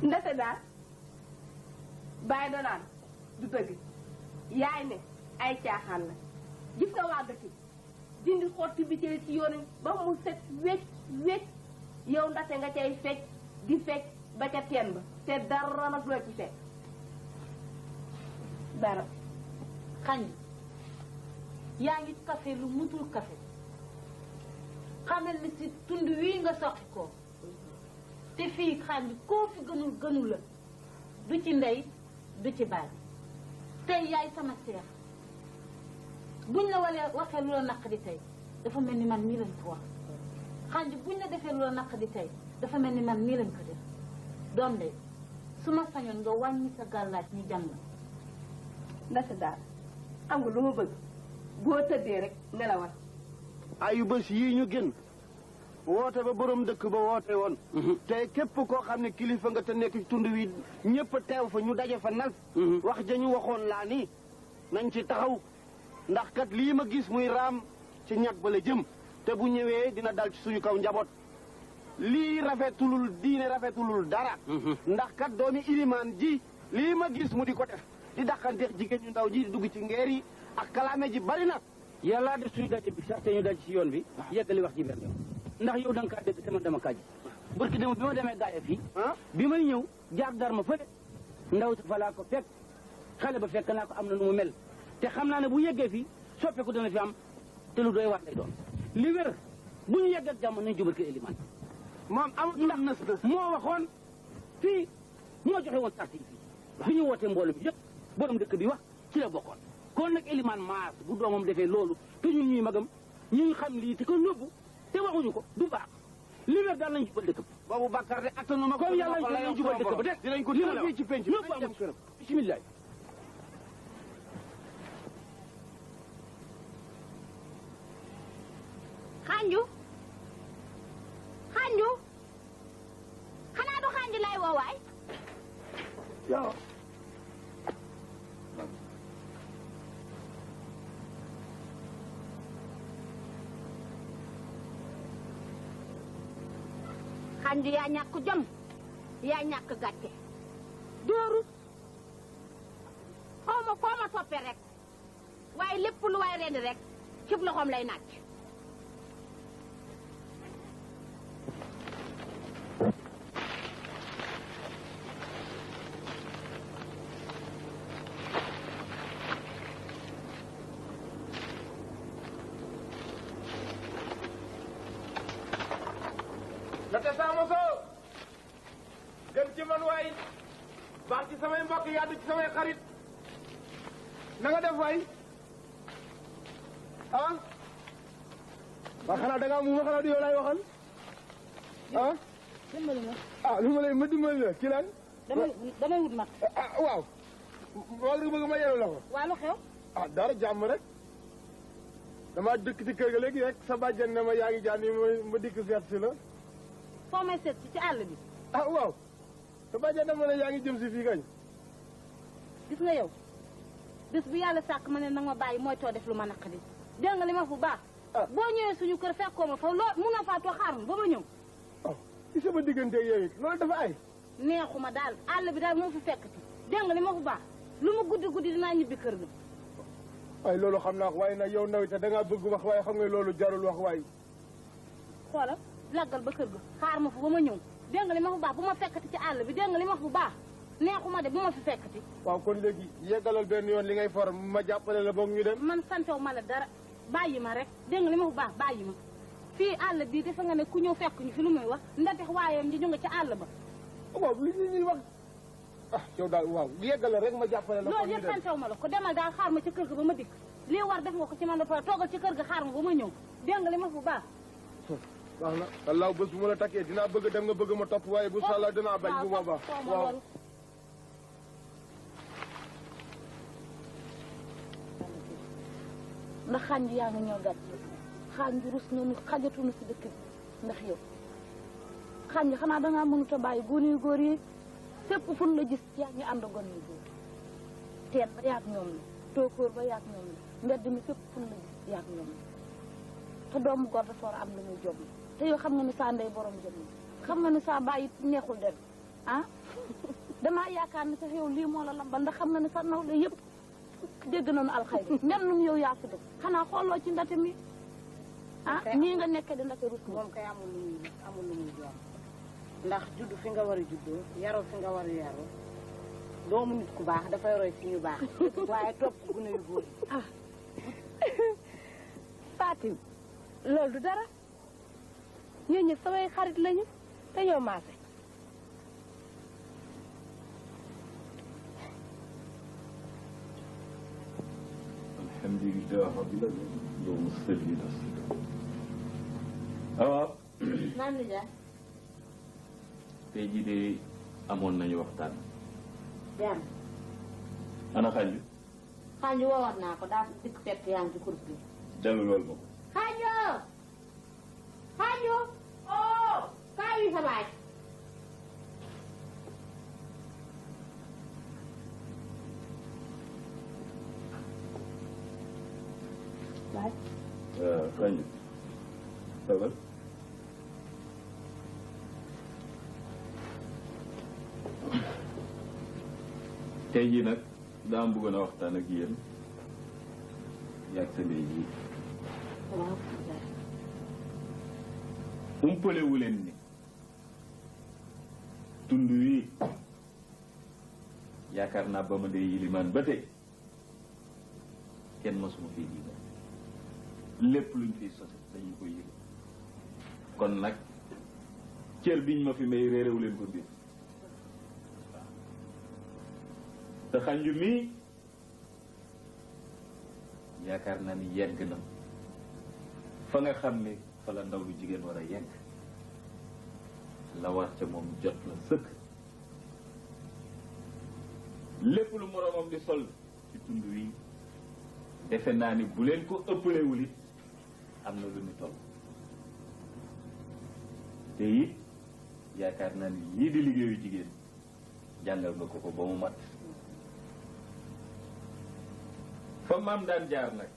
S10: ndete daal bàyyi danaan du dëgg yaay ne ay caaxaan la gis nga waa dëkk bi dindi xotti biteel ci yoonu ba mu set wecc wecc yow ndate nga cay fecc di fecc ba ca teen ba te dara nag loo ci fekk dara.
S9: xandi yaa ngi café lu mutul café xamal ni si tund wii nga soqi ko te fii xandi koo fi gënul la du ci ndey du ci baay tey yaay sama seex buñ la waxee lu la naq di tey dafa mel ni man nii lañ ko wax xandi buñ la defee lu la naq di tey dafa mel ni man nii lañ ko def doom de su ma sañoon nga wàññi sa gàllaaj ñu jàng
S10: ndate daal am nga lu ma bëgg boo tëddee rek nelawal.
S11: ayu bés yii ñu gën woote ba borom dëkk ba woote woon te képp koo xam ne kilifa nga te nekk ci tund wi ñëpp teew fa ñu daje fa nag wax ja ñu waxoon laa nii nañ ci taxaw ndax kat lii ma gis muy raam ci ñag ba la jëm te bu ñëwee dina dal ci suñu kaw njaboot lii rafetulul diine rafetulul dara ndax kat doomi ilimaan ji lii ma gis mu di ko def di dàqanteex jigéen ñu ndaw ji di dugg ci ngeer yi ak kalaame ji bari na
S4: yàlla def suñu daje bi sax te ñu dal ci yoon bi yeggali wax ji benn yoon ndax yow da nga kaa dégg te man dama kaa ji barki dem bi ma demee gaaya fii bi may ñëw jaar dar ma fële ndaw si fa laa ko fekk xale ba fekk naa ko am na nu mu mel te xam naa ne bu yeggee fii soppeeku dana fi am te lu doy waar lay doon li wér bu ñu yegg ak jàmm nañ jubal kër Eliman
S11: moom amul ndax nës na
S4: moo waxoon fii moo joxe woon sart yi fii bi ñu wootee mbooloo bi yëpp borom dëkk bi wax ci la bokkoon kon nag Eliman Maas bu doomam defee loolu te ñun ñuy magam ñuy xam lii te ko yóbbu te waxuñu ko du baax li wér daal nañ jubal dëkk bi
S11: boobu Bakar de attanu ma ko
S4: comme yàlla nañ jubal dëkk ba de
S11: dinañ ko dina fii ci penc
S4: ñëpp am këram bismillah
S12: xanju xanaa du xanju lay woowaay
S8: yow
S12: xanju yaa ñàkk jom yaa ñàkk gàcce dóoru xaw ma foo ma toppe rek waaye lépp lu waay rendi rek cib loxoom lay nàcc
S5: nate saamoso gën ci man waay baax ci samay mbokk yàddu ci samay xarit na nga def waay ah waa xanaa da ngaa mu ma xanaa di yow laay waxal ah
S9: dimbali ma
S5: ah lu ma lay ma dimbali la ki lan
S9: damay wut ma
S5: ah waaw wala nga bëgg ma yenu la ko
S9: waa lu xew
S5: ah dara jàmm rek dama dëkk ci kër ga léegi rek sa bàjjen ne ma yaa ngi jaan yi ma dikk seet si la
S9: foo may seet ci àll bi
S5: ah waaw sa bàjjen ne ma ne yaa ngi jëm si fii kañ
S9: gis nga yow bis bu yàlla sàkk ma ne nag ma bàyyi mooy too def lu ma naqadi dégg nga li ma fu baax boo ñëwee suñu kër fekkoo ma fa loo mun na faa too xaar ma ba ma ñëw
S5: ci sama diggante yow it loolu dafa ay
S9: neexuma daal àll bi daal moo fi fekk ci dégg nga li ma fu baax lu mu guddi guddi dinaa ñibbi kër ga
S8: waaye loolu xam naa ko waaye nag yow nawite da ngaa bëgg wax waaye xam nga loolu jarul wax waaye.
S9: xoolal laggal ba kër ga xaar ma fa ba ma ñëw dégg nga li ma fa baax bu ma fekkati ci àll bi dégg nga li ma fa bu baax neexuma de bu ma fi fekkati.
S8: waaw kon léegi yeggalal benn yoon li ngay for ma jàppale la boog ñu dem.
S9: man santew ma la dara bàyyi ma rek dégg nga li ma fa baax bàyyi ma fii àll bii defe nga ne ku ñëw fekk ñu fi lu muy wax ndatex waayam ji ñu nga ci àll ba.
S8: waaw li ñuy wax ah yow daal waaw yeggalal rek ma jàppale la.
S9: loolu yëpp santew ma la ko demal daal xaar ma ci kër ga ba ma dikk lii war def nga ko ci man dafa toogal ci kër ga xaar ma ba ma ñëw dégg nga li ma fa baax.
S8: baax na wallaaw bés bu ma la takkee dinaa bëgg dem nga bëgg ma topp waaye bu sala dinaa bañ bu boobaa waaw.
S9: ndax xànj yaa nga ñoo gàtt xànj rus nañu xajatuñu si dëkk bi ndax yow xànj xanaa dangaa mënut a bàyyi gone yu góor yi fépp fun la gis yaa ngi ànd gone yu góor teen ba yaag ñoom la tóokóor ba yaag ñoom la mbedd mi fépp fun la gis yaag ñoom la te doomu góor dafa war a am lu muy jom te yow xam nga ni saa ndey borom jom xam nga ni saa bàyyi neexul dem ah damaa yaakaar ni sax yow lii moo la lambal ndax xam nga ni sa naw la yëpp dégg nañu alxayri mel num yow yaa fi def xanaa xooloo ci ndate mi ah nii nga nekkee di ndate rus
S13: moom kay amul lu muy joom ndax juddu fi nga war a juddoo yaroo fi nga war a yaroo doomu nit ku baax dafay roy ci ñu baax waaye topp gune yu góor
S10: ah Fatim loolu du dara ñoo ñëpp samay xarit lañu te ñoo maase
S5: alhamdulilah rabbil alamin allahumma salli ala sayyidina waaw
S12: naan la ja
S5: tey jii de amoon nañu waxtaan
S12: jam
S5: ana xanju
S12: xanju woowaat naa ko daa dikk fekk yaa ngi ci course bi
S5: dellu loolu moom
S12: xanju xanju oh kaa yi sa baay
S5: xanju toogal tey jii nag daa am bëggoon a waxtaan ak yéen yàgg sa ndey ji umpale wu leen ni tund wi yaakaar naa ba ma dee yilimaan ba tey kenn masuma fii jiital lépp luñ fiy sos dañu koy yëg kon nag cër biñ ma fi may réeréwu leen ko biir te xanju mii yaakaar naa ni yegg na fa nga xam ne fa la ndaw lu jigéen war a yegg la war ca moom jot la sëkk lépp lu moroomam di sol ci tund wi defe naa ni bu leen ko ëppalewul it am na lu ñu toll te it yaakaar naa ni lii di liggéeyu jigéen jàngal nga ko ba mu mat fa maam daan jaar nag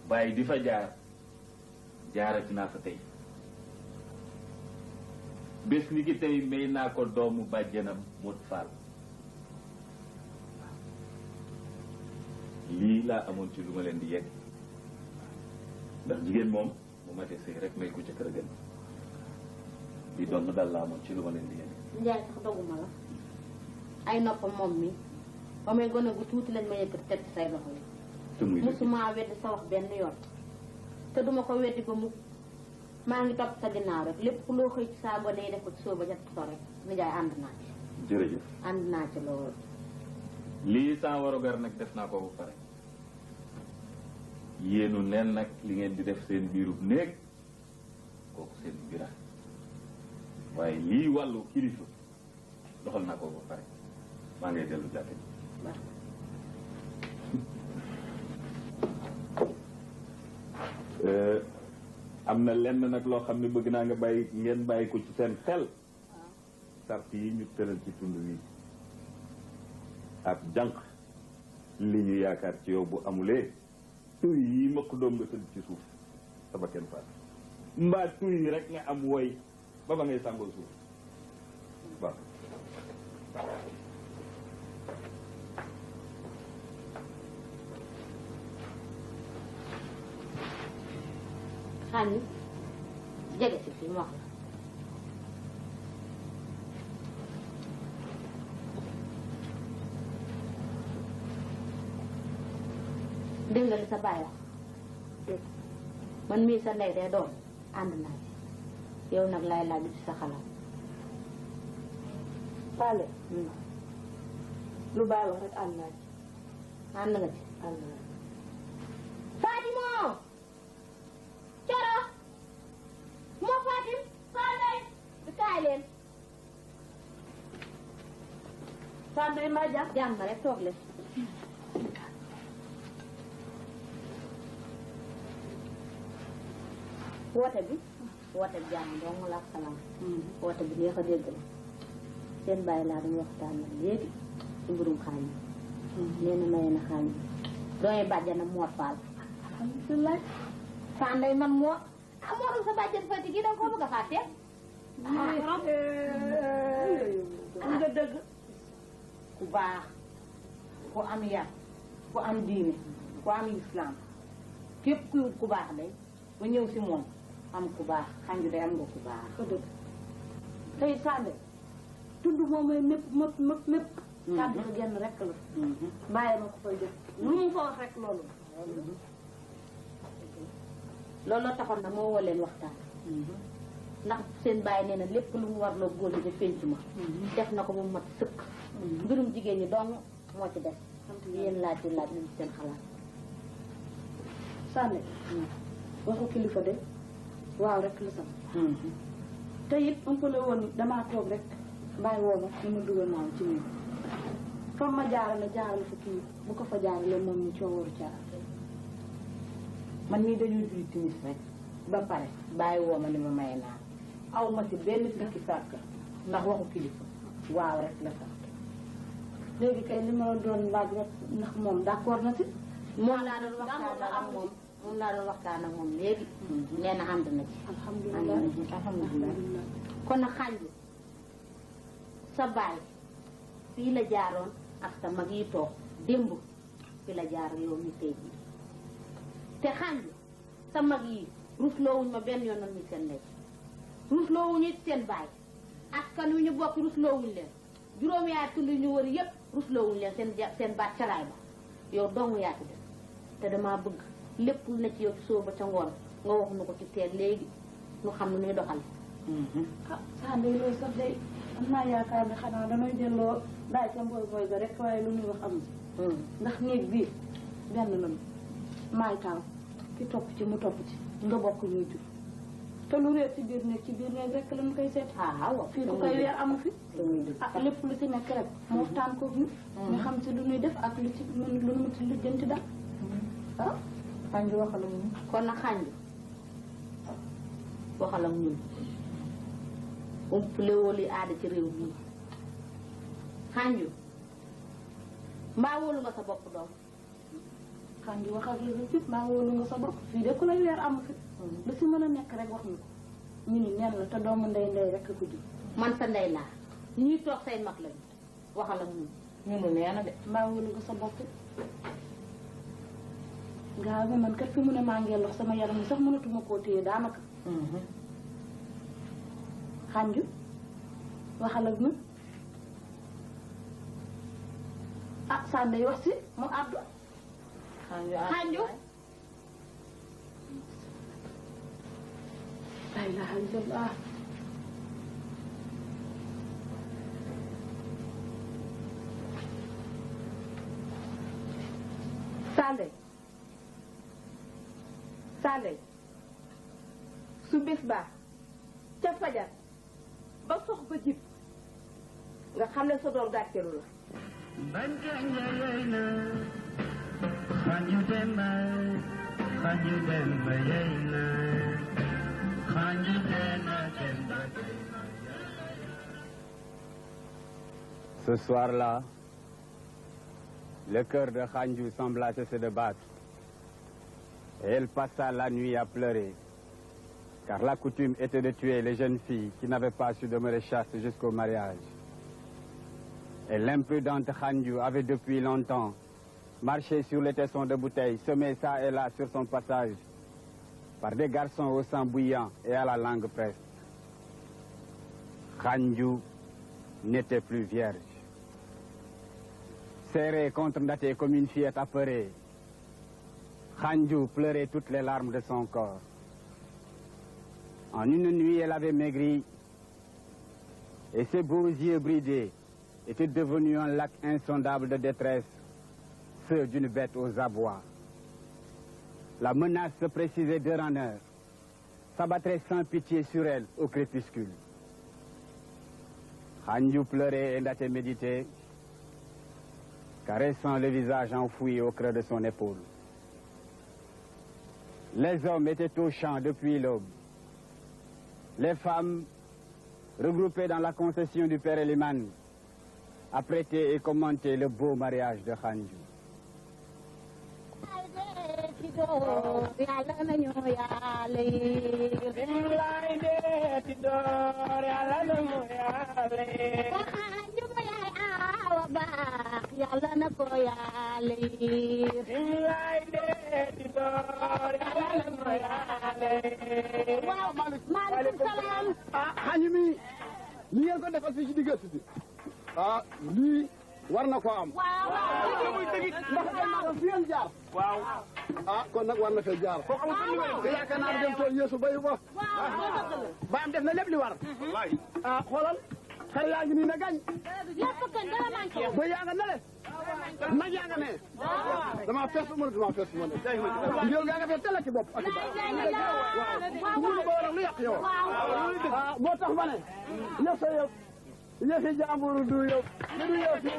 S5: bàyyi di fa jaar jaarati naa fa tey bés ni ki tey may naa ko doomu bàjjenam Mot Fall lii laa amoon ci lu ma leen di yegg ndax jigéen moom bu matee sëy rek may ko ca kër gën di doon dal laa amoon ci lu ma leen di yegg
S12: Njaay sax doguma la ay noppam moom mi ba may gone gu tuuti lañ ma yëkkati teg ci say loxo yi musuma weddi sa wax benn yoon te duma ko weddi ba mukk maa ngi topp sa ginnaaw rek lépp loo xëy ci saa gone yi def ko ci soo ba jot so rek Njaay ànd naa ci
S5: jërëjëf
S12: ànd naa ci loolu
S5: lii sans warugar nag def naa ko bu pare yéenu neen nag li ngeen di def seen biirub néeg kooku seen bira waaye lii wàllu kilifa doxal naa ko bu pare maa ngay dellu jàppe am na lenn nag loo xam ne bëgg naa nga bàyyi ngeen bàyyi ko ci seen xel sart yi ñu tëral ci tund wi ak jànq li ñu yaakaar ci yow bu amulee tuy yi makk doom nga tëdd ci suuf sa ba kenn faat mbaa tuy rek nga am woy ba ba ngay sàngoo suuf waaw
S12: Xaañu jege si fii mu wax la. dégg nga li sa baay wax man mii sa ndey dee doon ànd naa ci yow nag laay laaj ci sa xalaat.
S10: Fale. lu baay wax rek ànd naa ci.
S12: ànd nga ci.
S10: ànd naa ci.
S12: Fatima Coro moo Fatim Fane bi kaay leen.
S10: Fane maa jàpp.
S12: jàmm rek toog leen. woote bi jàmm dong la ak salaam. woote bi neex a dégg la seen bàyyi laa doon waxtaan nag léegi ci mbirum xaañ nee na maye na xaañ dooy bàjjanam Mor Fall. alhamdulilah Fane man moo amoon sa bàjjan Fatick yi da nga koo bëgg a fàtte.
S13: am nga dëgg ku baax ku am yar ku am diine ku am islam képp kuy wut ku baax day ba ñëw si moom am ku baax xanju day am nga ku baax.
S10: dëgg tey Sane tudd moom mooy mépp. kàddu ko genn rek la. bàyyi ma ko fay def lu mu fa wax rek loolu.
S12: looloo taxoon na moo woo leen waxtaan. ndax seen bàyyi nee na lépp lu mu warloo góor ñi ca pénc ma. def na ko ba mu mat sëkk. mbirum jigéen ñi dong moo ci def. yéen laaj nañ seen xalaat.
S10: Sane waxu kilifa de waaw rek la sam te it ëmpale woon damaa toog rek bàyyi woo ma ni ma dugal naaw ci ñun comme ma jaarale fa kii bu ko fa jaarale moom ñu coowaru caar
S13: man mii dañuy julli timis rek ba pare bàyyi woo ma ni ma maye naa aw ma si benn sikki sàkk ndax waxu kilifa waaw rek la sax.
S10: léegi kay li ma doon laaj rek ndax moom d'accord na si.
S12: moom laa doon waxtaan ak moom léegi. nee na ànd na ci.
S10: alhamdulilah
S12: kon nag xaaj bi sa baay fii la jaaroon ak sa mag yi toog démb fii la jaar yow mi tey jii te xaaj bi sa mag yi rusloowuñ ma benn yoon mi seen ndey rusloowuñu seen baay askan wi ñu bokk rusloowuñ leen juróom yaay tund ñu wër yëpp rusloowuñ leen seen baat caraay ba yow dong yaa ci def te damaa bëgg lépp lu ne ci yow ci sóoba ca ngoon nga wax nu ko ci teel léegi nu xam ne nuy doxal.
S10: ah Sane loolu sax day am naa yaakaar ne xanaa damay delloo bàyyi ca mboy ga rek waaye lu ñuy wax am ndax néeg bii benn la maay taaw ki topp ci mu topp ci nga bokk ñuy jur te lu réer ci biir néeg rek lañ koy seet. fii ku koy weer amu fi. lépp lu ci nekk rek moo taan ko ñu xam ci lu ñuy def ak lu ci lu mu ci lijjanti daal.
S12: xanju waxal ak ñun kon nag xanju waxal ak ñun umpulewoo li aada ci réew mi xanju mbaa wóolu nga sa bopp doom.
S10: xanju wax ak réew mi mbaa wóolu nga sa bopp fii de ku lay weer amu fi. lu si mën a nekk rek wax ñu ko ñu ni nen la te doomu ndey rek ko jur.
S12: man sa ndey laa ñuy toog say mag lañu waxal ak ñun
S13: ñunu nee na de
S10: mbaa wóolu nga sa bopp. gaa bi man kat fi mu ne maa ngi lox sama yaram sax mënatuma koo téye daanaka. xanju waxal ak ñun ah Sane wax si mu àddu.
S12: xanju
S10: la ilaha illallah. Sane su bis baa ca fajar ba sox ba jib nga xam ne sa doom gàcceelu la.
S7: Ce soir-là, le cœur de Khanju sembla cesser de battre. Et elle passa la nuit à pleurer, car la coutume était de tuer les jeunes filles qui n'avaient pas su demeurer chastes jusqu'au mariage. Et l'imprudente Khanju avait depuis longtemps marché sur les tessons de bouteilles, semé ça et là sur son passage, par des garçons au sang bouillant et à la langue preste. Khandiou n'était plus vierge. Serrée contre Ndaté comme une fillette apeurée, Khandiou pleurait toutes les larmes de son corps. En une nuit, elle avait maigri et ses beaux yeux bridés étaient devenus un lac insondable de détresse, ceux d'une bête aux abois. La menace se précisait d'heure en heure, s'abattrait sans pitié sur elle au crépuscule. Khandiou pleurait et Ndaté méditait, caressant le visage enfoui au creux de son épaule. Les hommes étaient au champ depuis l'aube. Les femmes, regroupées dans la concession du père Eliman, apprêtaient et commentaient le beau mariage de Khandiou.
S11: maaleykum salaam. xañu mi li ngeen ko defal fii ci diggante bi lii war na ko am.
S13: waaw
S11: muy dëgg ndax fi ngeen jaar. waaw kon nag war na fee jaar. te yaakaar naa dem tool yeesu bayu ba. ba am def na lépp li war. xoolal xar yaa ngi nii na gañ. ba yaa nga nale. nag yaa nga ne. damaa fees ma ne damaa fees ma ne. yow yaa nga fee teel a ci bopp ak ci baax. waaw mu ba war lu yàq yow. moo tax ma ne. yëf sa yëf. yëfi jàmbur du yow. du yow si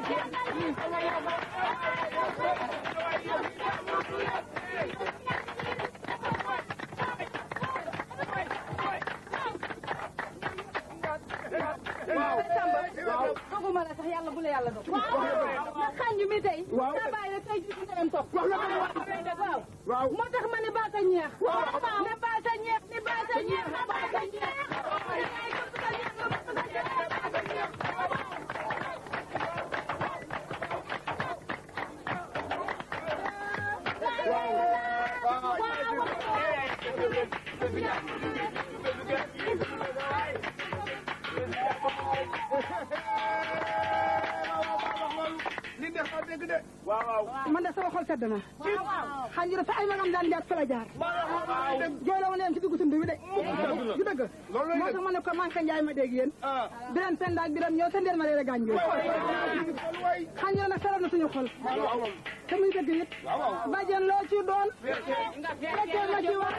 S13: fooguma la sax yàlla bu la yàlla doon. ndax Khandiou mi tey. waaw sa baay la tey jii nga dem toog. waaw moo tax ma ne baata ñeex. ne baata ñeex ne baata ñeex ne baata ñeex. man de sama xol sedd na. Khandiou fa ay magam daan jaar fa la jaar. jooy la woon leen ci dugg tund bi de. du dëgg. moo tax ma ne ko man ka Njaay ma dégg yéen. Birame Penda ak Birame ñëw sa ndeel ma leen a gaañ Khandiou nag saral na suñu xol. te muy dëgg it. bàjjen loo ci doon. fekkee ma ci wax.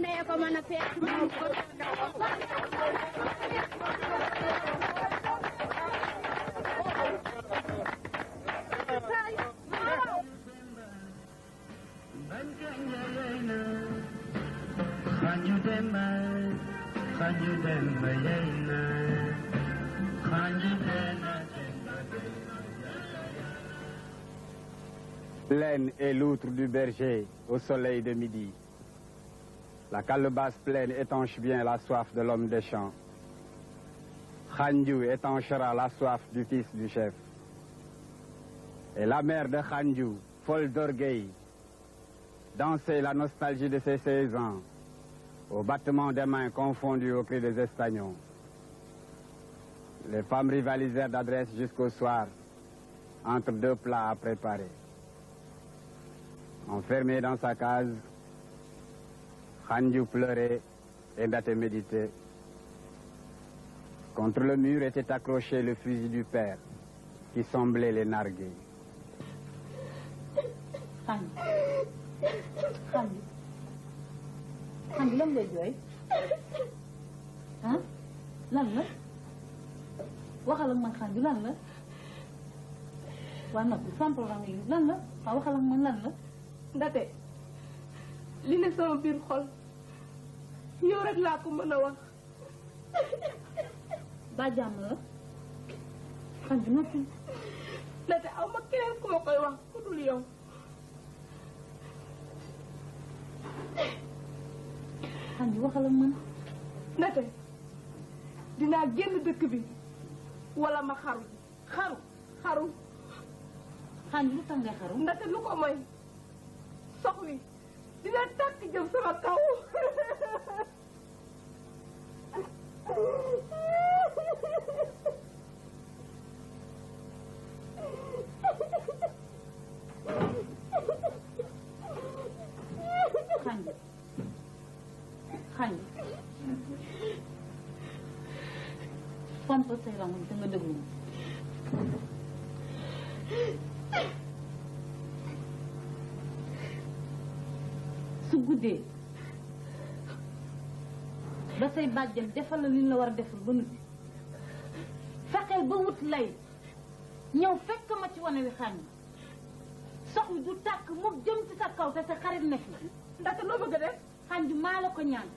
S12: nee ko mën a fekk
S7: Pleine et l'outre du berger au soleil de midi. La calebasse pleine étanche bien la soif de l'homme des champs. Khandiou étanchera la soif du fils du chef. Et la mère de Khandiou, folle d'orgueil, dansait la nostalgie de ses 16 ans, au battement des mains confondues au cri des estagnons. Les femmes rivalisèrent d'adresse jusqu'au soir, entre deux plats à préparer. Enfermé dans sa case, Khandiou pleurait et Ndaté méditait. Contre le mur était accroché le fusil du père, qui semblait les narguer.
S9: Khandiou lan ngay jooy ah lan la waxal ak man Khandiou lan la waa noppi sans problème lan la waaw waxal ak man lan la.
S10: Ndaté li ne sama biir xol yow rek laa ko mën a wax.
S9: ba jàmm la Khandiou noppi.
S10: Ndaté aw ma keneen ku ma koy wax ku dul yow.
S9: Khandiou waxal ak man.
S10: Ndaté dinaa génn dëkk bi wala ma xaru xaru
S12: xanj lu tax ngay xaru
S10: ndaxte lu ko mooy sox wi dina tàkk jëm sama kaw
S12: xanj pomp say rangoñ te nga déglu su guddee ba say bàjjen defal la li ñu la war a defal ba noppi fexeel ba wut lay ñëw fekk ma ci wane wi xàññ sox wi du tàkk moom jëm ci sa kaw te sa xarit ne fi
S10: ndaxte loo bëgg a def
S12: xànj maa la ko ñaan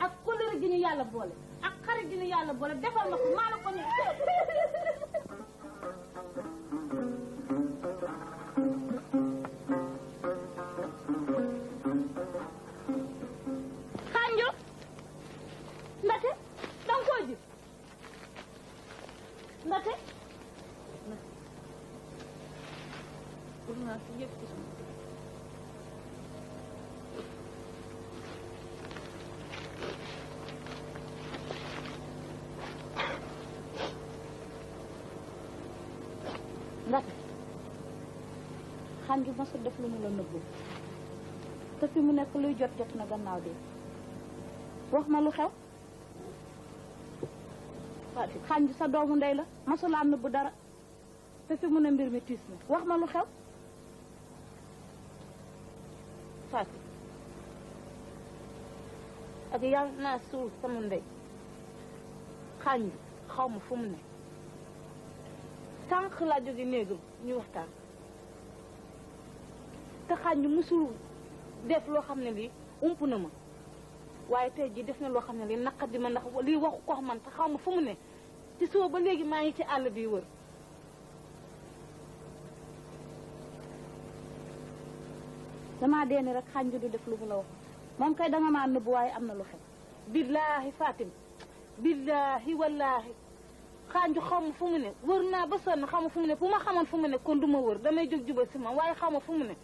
S12: ak kóllëre gi ñu yàlla boole ak xarit gi ñu yàlla boole defal ma ko maa la ko ñaan xànju ndate danga koo ji ndate ndate xànju ma sa def lu mu la nëbbu te fi mu nekk luy jot na gannaaw de wax ma lu xew xànju sa doomu ndey la masulaa nëbbu dara te fi mu ne mbir mi tiis na wax ma lu xew Fatou ak yàlla naa suul sama ndey xànju xaw ma fu mu ne sànq laa jóge néegam ñu waxtaan te xànju musul def loo xam ne lii ump na ma waaye tey jii def na loo xam ne lii naqadi ma ndax lii waxu ko man te xaw ma fu mu ne ci suba ba léegi maa ngi ci àll bi wër damaa deeni rek xànju du def lu mu la wax moom kay danga maa nëbb waaye am na lu xew billaahi Fatim billaahi wallaahi xànju xaw ma fu mu ne wër naa ba sonn xaw ma fu mu ne bu ma xamoon fu mu ne kon du ma wër damay jóg jubal si moom waaye xaw ma fu mu ne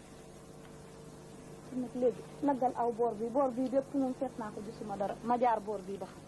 S12: nag léegi naggal aw boor bii bépp moom seet naa ko gisuma dara ma jaar boor bii ba xam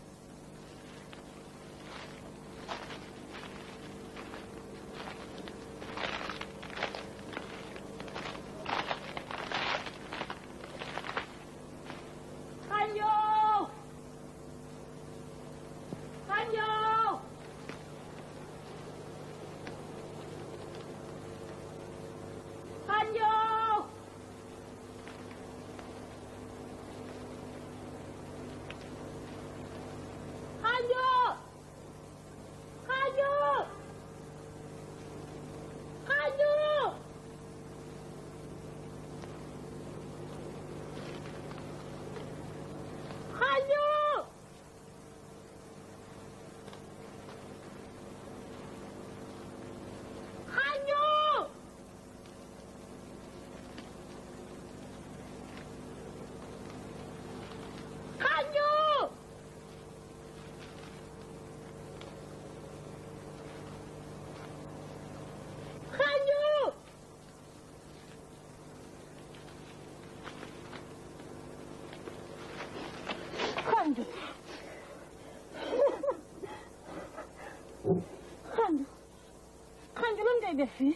S12: xànju lan ngay def fii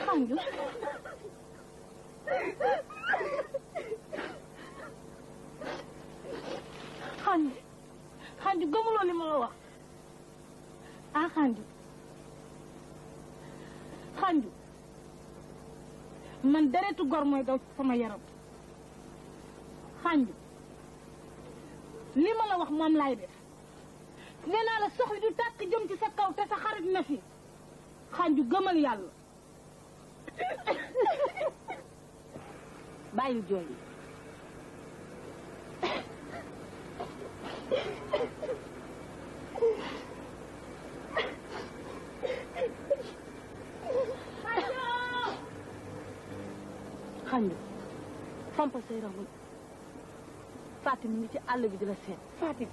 S12: xànju xànju gëmuloo li ma la wax xànju man deretu gor mooy daw sama yaram xànju li ma la wax moom laay def nee naa la soxli du tàkk jëm ci sa kaw te sa xarit na fi xànju gëmal yàlla bàyyil jooy xànju fompal say rangoñ
S9: Fatim ngi ci àll bi di la seet. Fatim.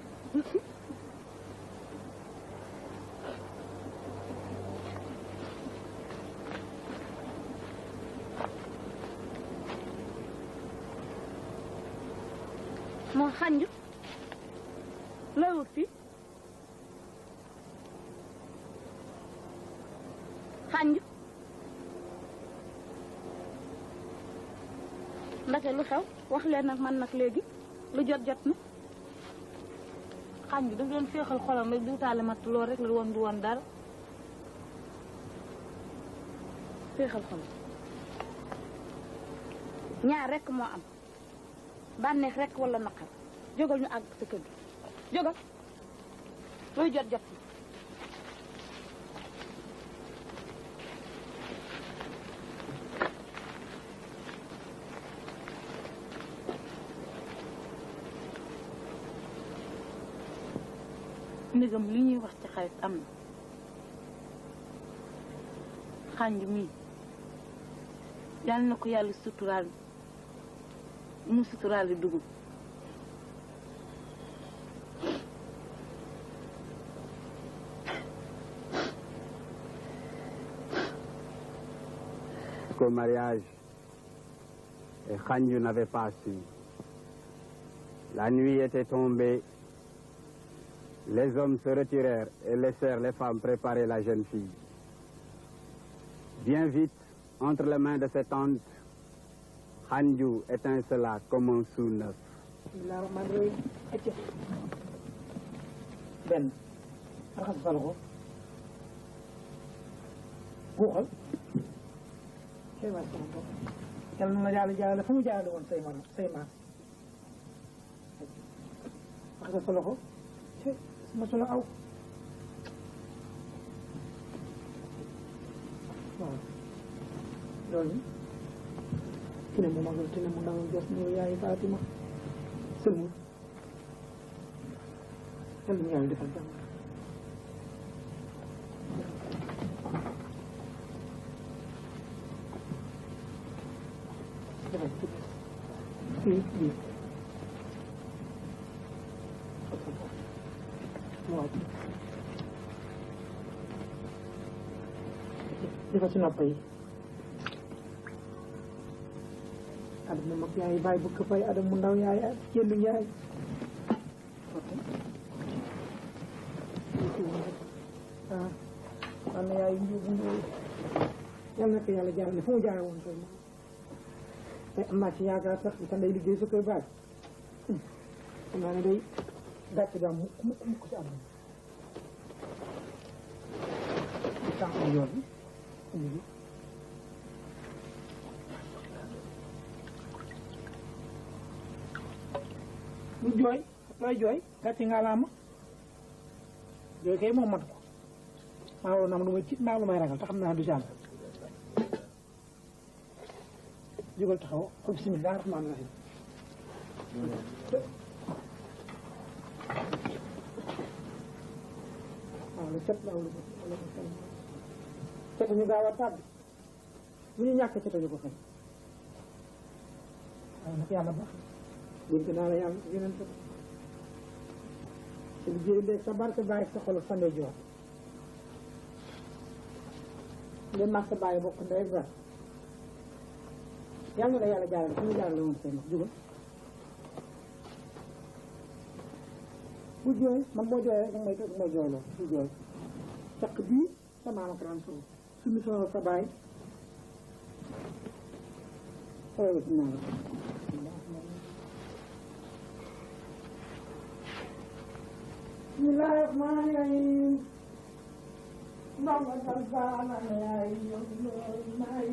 S9: moo xanju looy wut fii xanju ndake lu xew wax leen nag man nag léegi lu jot na xanju daf doon féexal xolam rek di wutaale matt lool rek la woon du woon dara féexal xolam ñaar rek moo am bànneex rek wala naqar jógal ñu àgg sa kër gi jógal looy jot na ndegam li ñuy wax ci xarit am na xànj mii yàlla na ko yàlla suturaal mu suturaal di dugub
S7: Qu'au mariage, et Khanju n'avait pas su. La nuit était tombée. Les hommes se retirèrent et laissèrent les femmes préparer la jeune fille. Bien vite, entre les mains de ses tantes, Khanju étincela comme un sou neuf.
S2: Ben, raxas sa loxo guuxal kay waay sama bopp yàlla na la yàlla jaarale fa mu jaarale woon say maam raxas sa loxo ma solo aw waaw loolu ki ne mu magal te ne mu ndaw jos ñëw yaay Fatima sëlmul yàlla ñu yàlla defal jàmm defal fii waaw defal ci nopp yi adam mu mag yaay bàyyi bu këppay adam mu ndaw yaay jënd yaay ah am na yaay njuubu njuubu yàlla na ko yàlla jaarale fu mu jaare woon tey moom te am naa ci yaakaar sax di sa ndey liggéey sa kër baay xam naa ne day gàcce daam mukk ci am di tànk yoon bi lu jooy looy jooy gàcce nga laama jooy kay moom mat ko maa waroon am lu may tiit maa lu may ragal te xam naa du jàll jógal taxaw ko bismillah rahmaan rahim waaw lu set la wala set ñu gaaw a tàbbi lu ñu ñàkk ci taju ko fay waaw nag yàlla baax dénk naa la yàlla yeneen sa sa liggéey ndeg sa barke bàyyi sa xol sande joor ngeen mag sa bàyyi bokk ndey ak bar yàlla na la yàlla jaarale fu ñu jaarale woon say mag jógal bu jooy man boo jooyee rek may jooyloo bu jooy caq bii sa maama ko daan soo suñu soo sa bàyyi soo ci naa bismillahi rahmani rahim Mama Salvana yaay may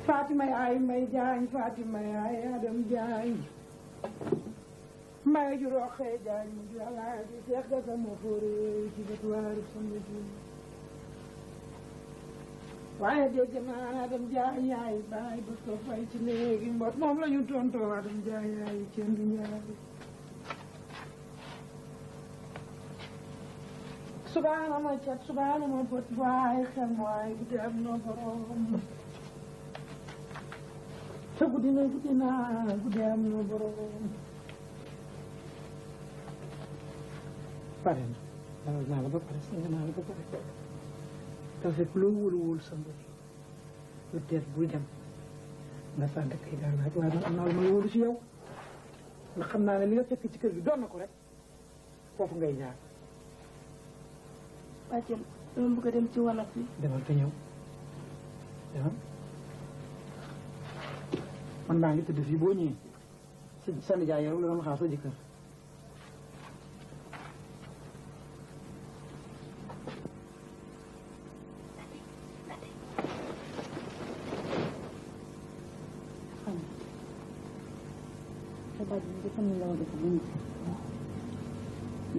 S2: Fatima yaay may jaañ Fatima yaay Adam jaañ mbay ju roxee jaañ mu ju alaay di seex ga sama fóore ci betuwaari sama ji
S14: waaye dégg naa Adam Njaay yaay baay ba ko fay ci léegi mbot moom la ñu tontoo Adam Njaay yaay kenn du Njaay subaana ma cat subaana ma bët waay xel waay guddi am na borom te guddi naa guddi am na borom pare na dalal naa la ba pare sanga naa la ba pare te fekk loo wóolu sa mbër lu teet buy dem nga sant kay daal laaj waaye man am naa lu ma wóolu ci yow ndax xam naa ne li nga fekk ci kër gi doon na ko rek foofu ngay jaar
S10: bàjjen dama bëgg a dem ci wanag bi
S14: demal te ñëw demal man maa ngi tëdd fii boo ñëwee sa nijaay yow la doon xaar sa jëkkër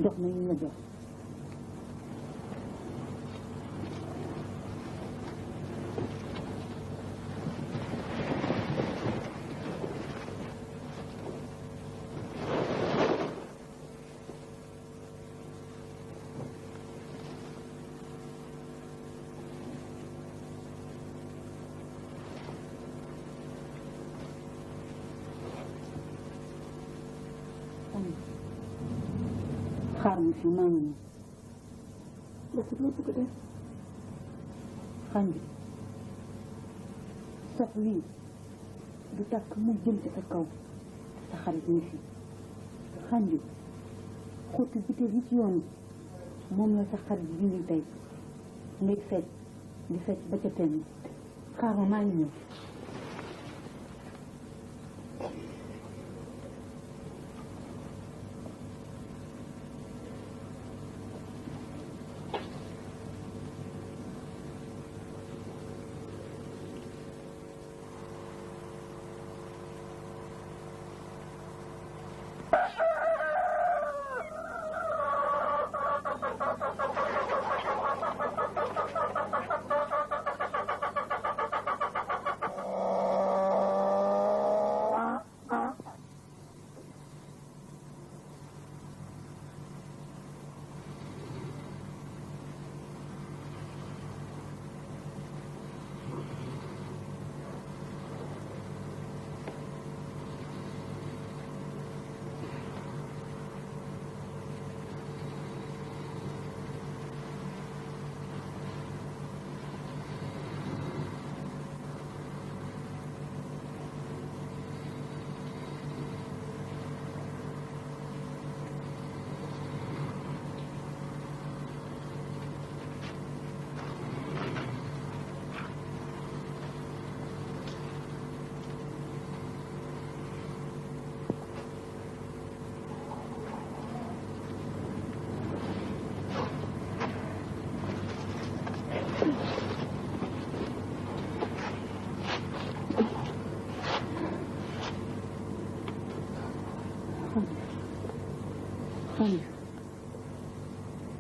S9: jox ma ñu la jox xaar ma fi maa ngi ñëw
S10: bokk loo bëgg def
S9: xam bi sax wii du takk mu jëm ci sa kaw sa xarit ni fi xam bi xotti biteel yi ci yoon moom la sa xarit dindi tey ngay fecc di fecc ba ca teen xaar ma maa ngi ñëw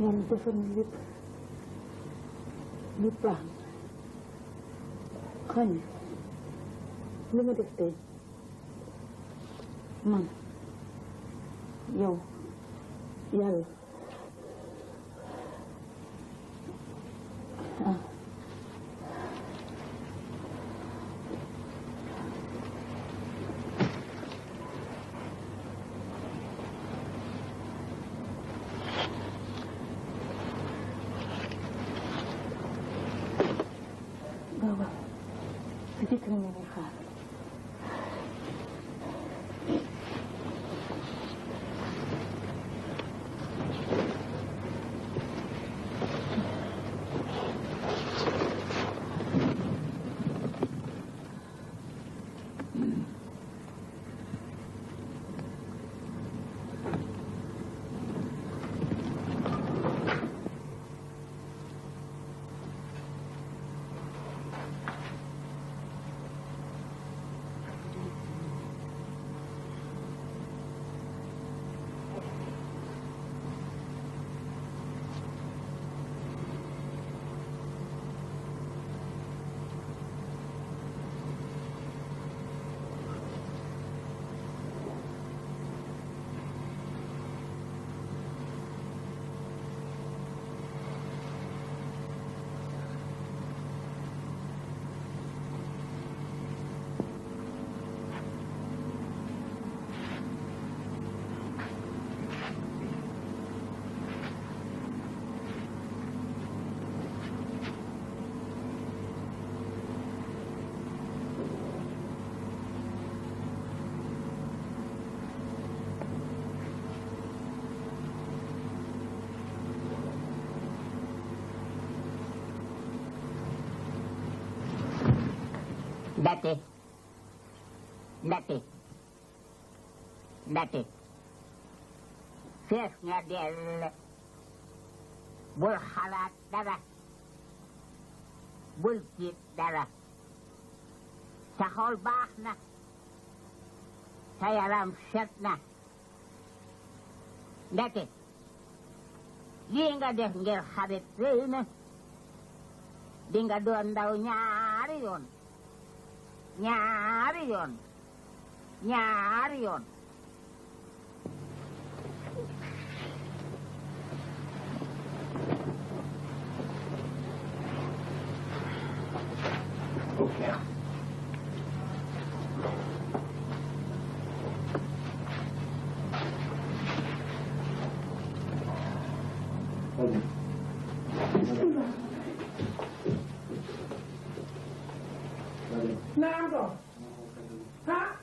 S9: yàlla defar na lépp lépp baax na xam li ma def tey man yow yàlla jëkkër nga lay xaar
S15: ndate fees nga dell bul xalaat dara bul tiit dara sa xol baax na sa yaram set na ndate lii nga def ngir xarit rëy na di nga doon ndaw ñaari yoon
S2: Okay.
S14: Nando. Ha?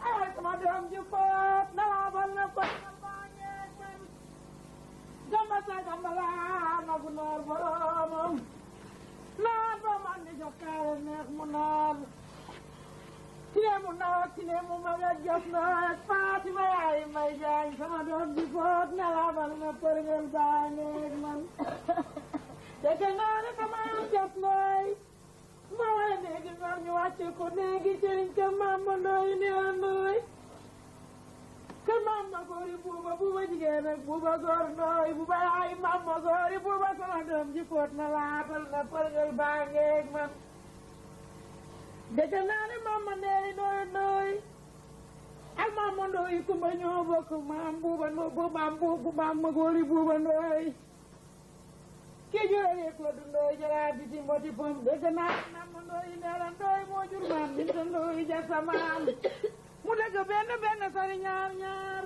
S14: Ay, kumadam jupot. Nalaban na pa ng bangin. Gamat na kamala. Magunar baramam. Nando man ni Jokaran nek munar. Sine mo magadyas na pati may jang sama doon jupot. Nalaban na pergal bangin man. Teka na kamayang jat noy. Mawala negi ngar ñu wàcce ko negi sëriñ ka mama noy ni noy. Ka mama gori buuba jigéen ak buuba gor noy buuba ay mama gori buuba sama doom ji koot na laatal na përgal bàngeeg man. Teka naa ne mama neey noy. Ak mama noy kumba ñoo bokk maam buuba no bu maam ma gori buuba noy. Ki jure rek la dundoy jara biti moti pom dégg naa nam ndoy neela ndoy moo jur maam binta ndoy ja samaam mu dëgg benn sari ñaar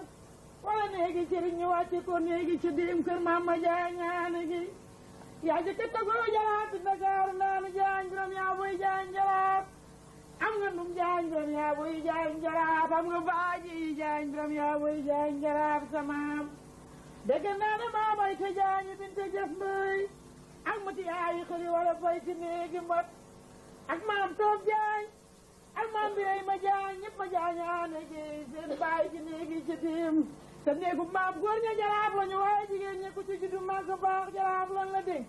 S14: wala néegi sëriñ ñu wàcce ko néegi ci dim kër maam ma jaay ñaane gi yaa jëkk tagoo jaraat Ndakaaru naanu jaañ juróom yaa boy jaañ jaraat am nga num jaañ juróom yaa boy jaañ jaraat am nga baaji jaañ juróom yaa boy jaañ jaraat samaam dégg naa ne maa bay te jaañi binte jëf ndoy ak mati yaayi xëri wala fay ci néegi mbot ak maam toog jaañ ak maam biray ma jaañ ñëpp ma jaañaane gi seen baay ci néegi ci tiim te néegu maam góor ña jaraaf lañu waaye jigéen ñi ku ci juddu màgg baax jaraaf lan la dénk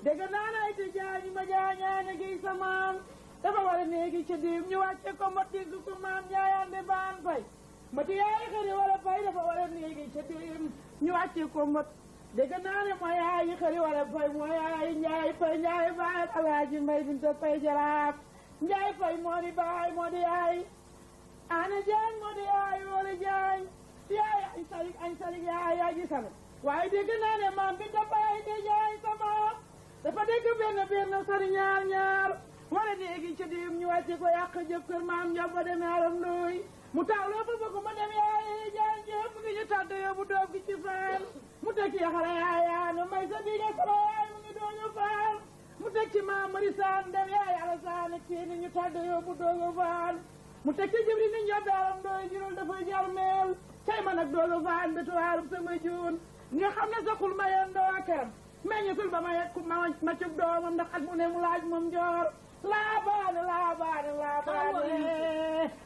S14: dégg naa ne ay te jaañi ma jaañaane gi sa maam dafa war a néegi ci diim ñu wàcce ko mbot digg ko maam jaayaande baan fay mati yaayi xëri wala fay dafa war a néegi ci diim ñu wàcce ko mbot dégg naa ne mooy yaayi xëri wala fay mooy yaayi njaay fay njaay baay alaaji mbay binta fay jaraaf njaay fay moo di baay moo di yaay ana jaañ moo di yaay wala jaañ yaay añ salig yaay aji sama waaye dégg naa ne maam binta baay de jaay sama dafa dégg benn sari ñaar wala néegi ci diim ñu wàcce ko yàq jëf kër maam njobba de naaram ndooy mu tawloo fa bëgg ma dem yaay jaañ jëf ngi ñu tàdd yóbbu doom gi ci faal mu teg ci xale yaayaanu may sa biige sama yaay mu ngi dooñu faal mu teg ci maam mari saan dem yaay alasaan ak kii ni ñu tàdd yóbbu dooñu faal mu teg ci jibri ni njobbeeram ndooy jirul dafay jar meel tey ma nag dooñu faal betuwaarum sama juun nga xam ne saxul ma yendoo akaram meññatul ba ma cub doomam ndax at mu ne mu laaj moom joor laabaane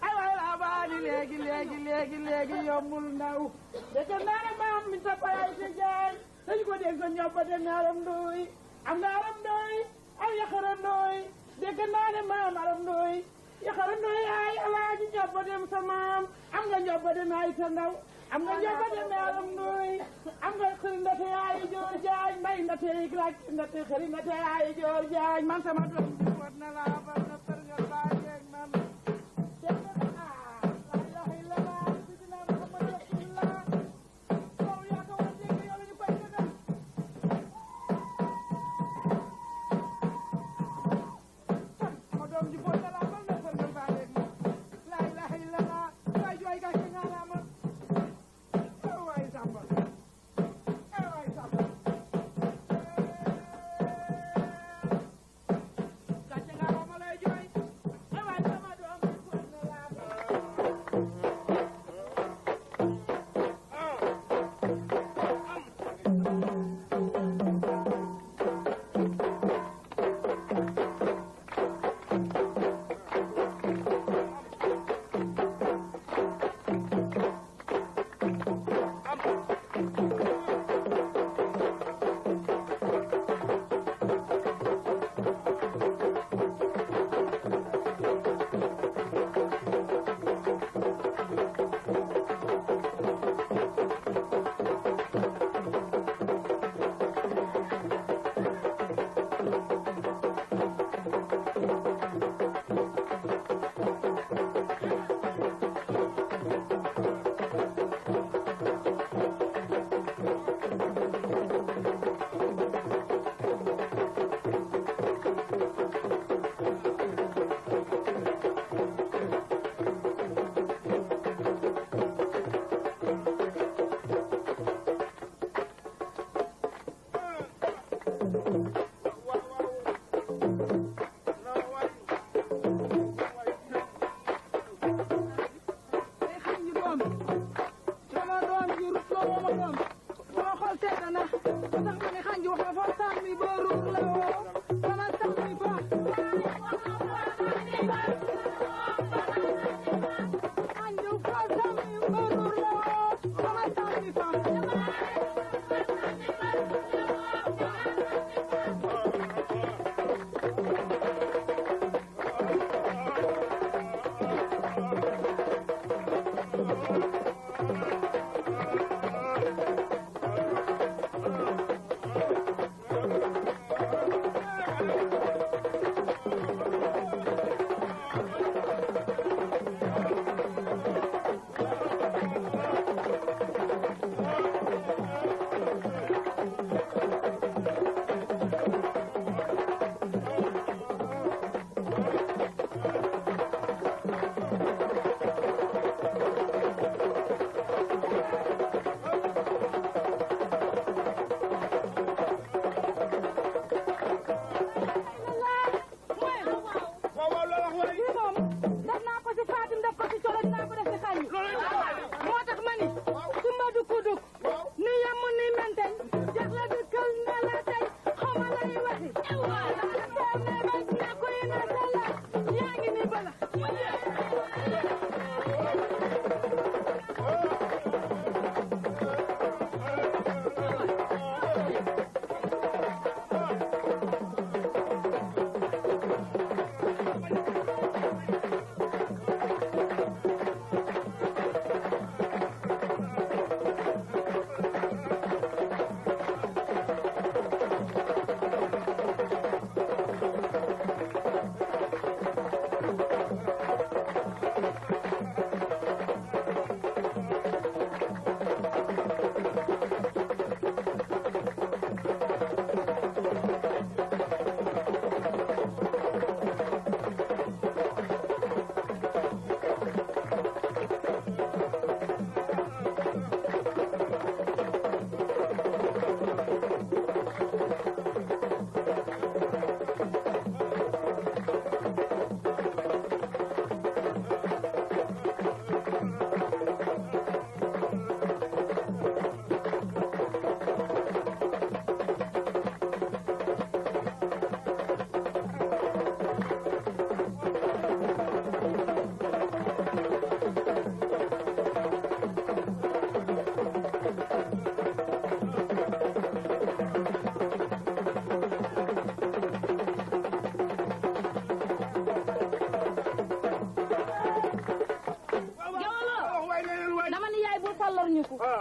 S14: ay waay laabaane léegi yombul ndaw dégg naa ne maam mi sa payay te jaay dañu ko dégg ñobba de naaram ndooy am na aram ndooy ay yaxara ndooy dégg naa ne maam aram ndooy yaxara ndooy ay alaaji ñobba dem sa maam am nga ñobba de naay sa ndaw am nga ñobba de naaram ndooy am nga xëri ndate yaayi joor jaañ mbay ndate laaj ndate xëri ndate yaayi joor jaañ man sama doom ji wat na laa bar na përgal baa jeeg man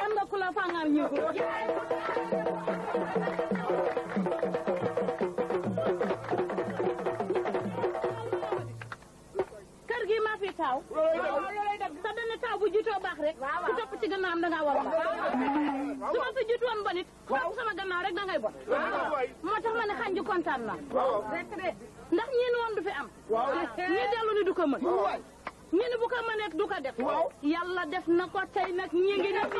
S9: am nga ku la fangal ñu ko kër gi maa fi taw sa benn taw bu jiitoo baax rek ku topp ci gannaawam da ngaa war a baax su ma fi jiitoon bon it ku topp sama gannaaw rek da ngay bon moo tax ma ne xanju kontaan na rek de ndax ñeen woon du fi am ñi dellu ni du ko mën ñu ne bu ko mënee du ko def yàlla def na ko tey nag ñi ngi def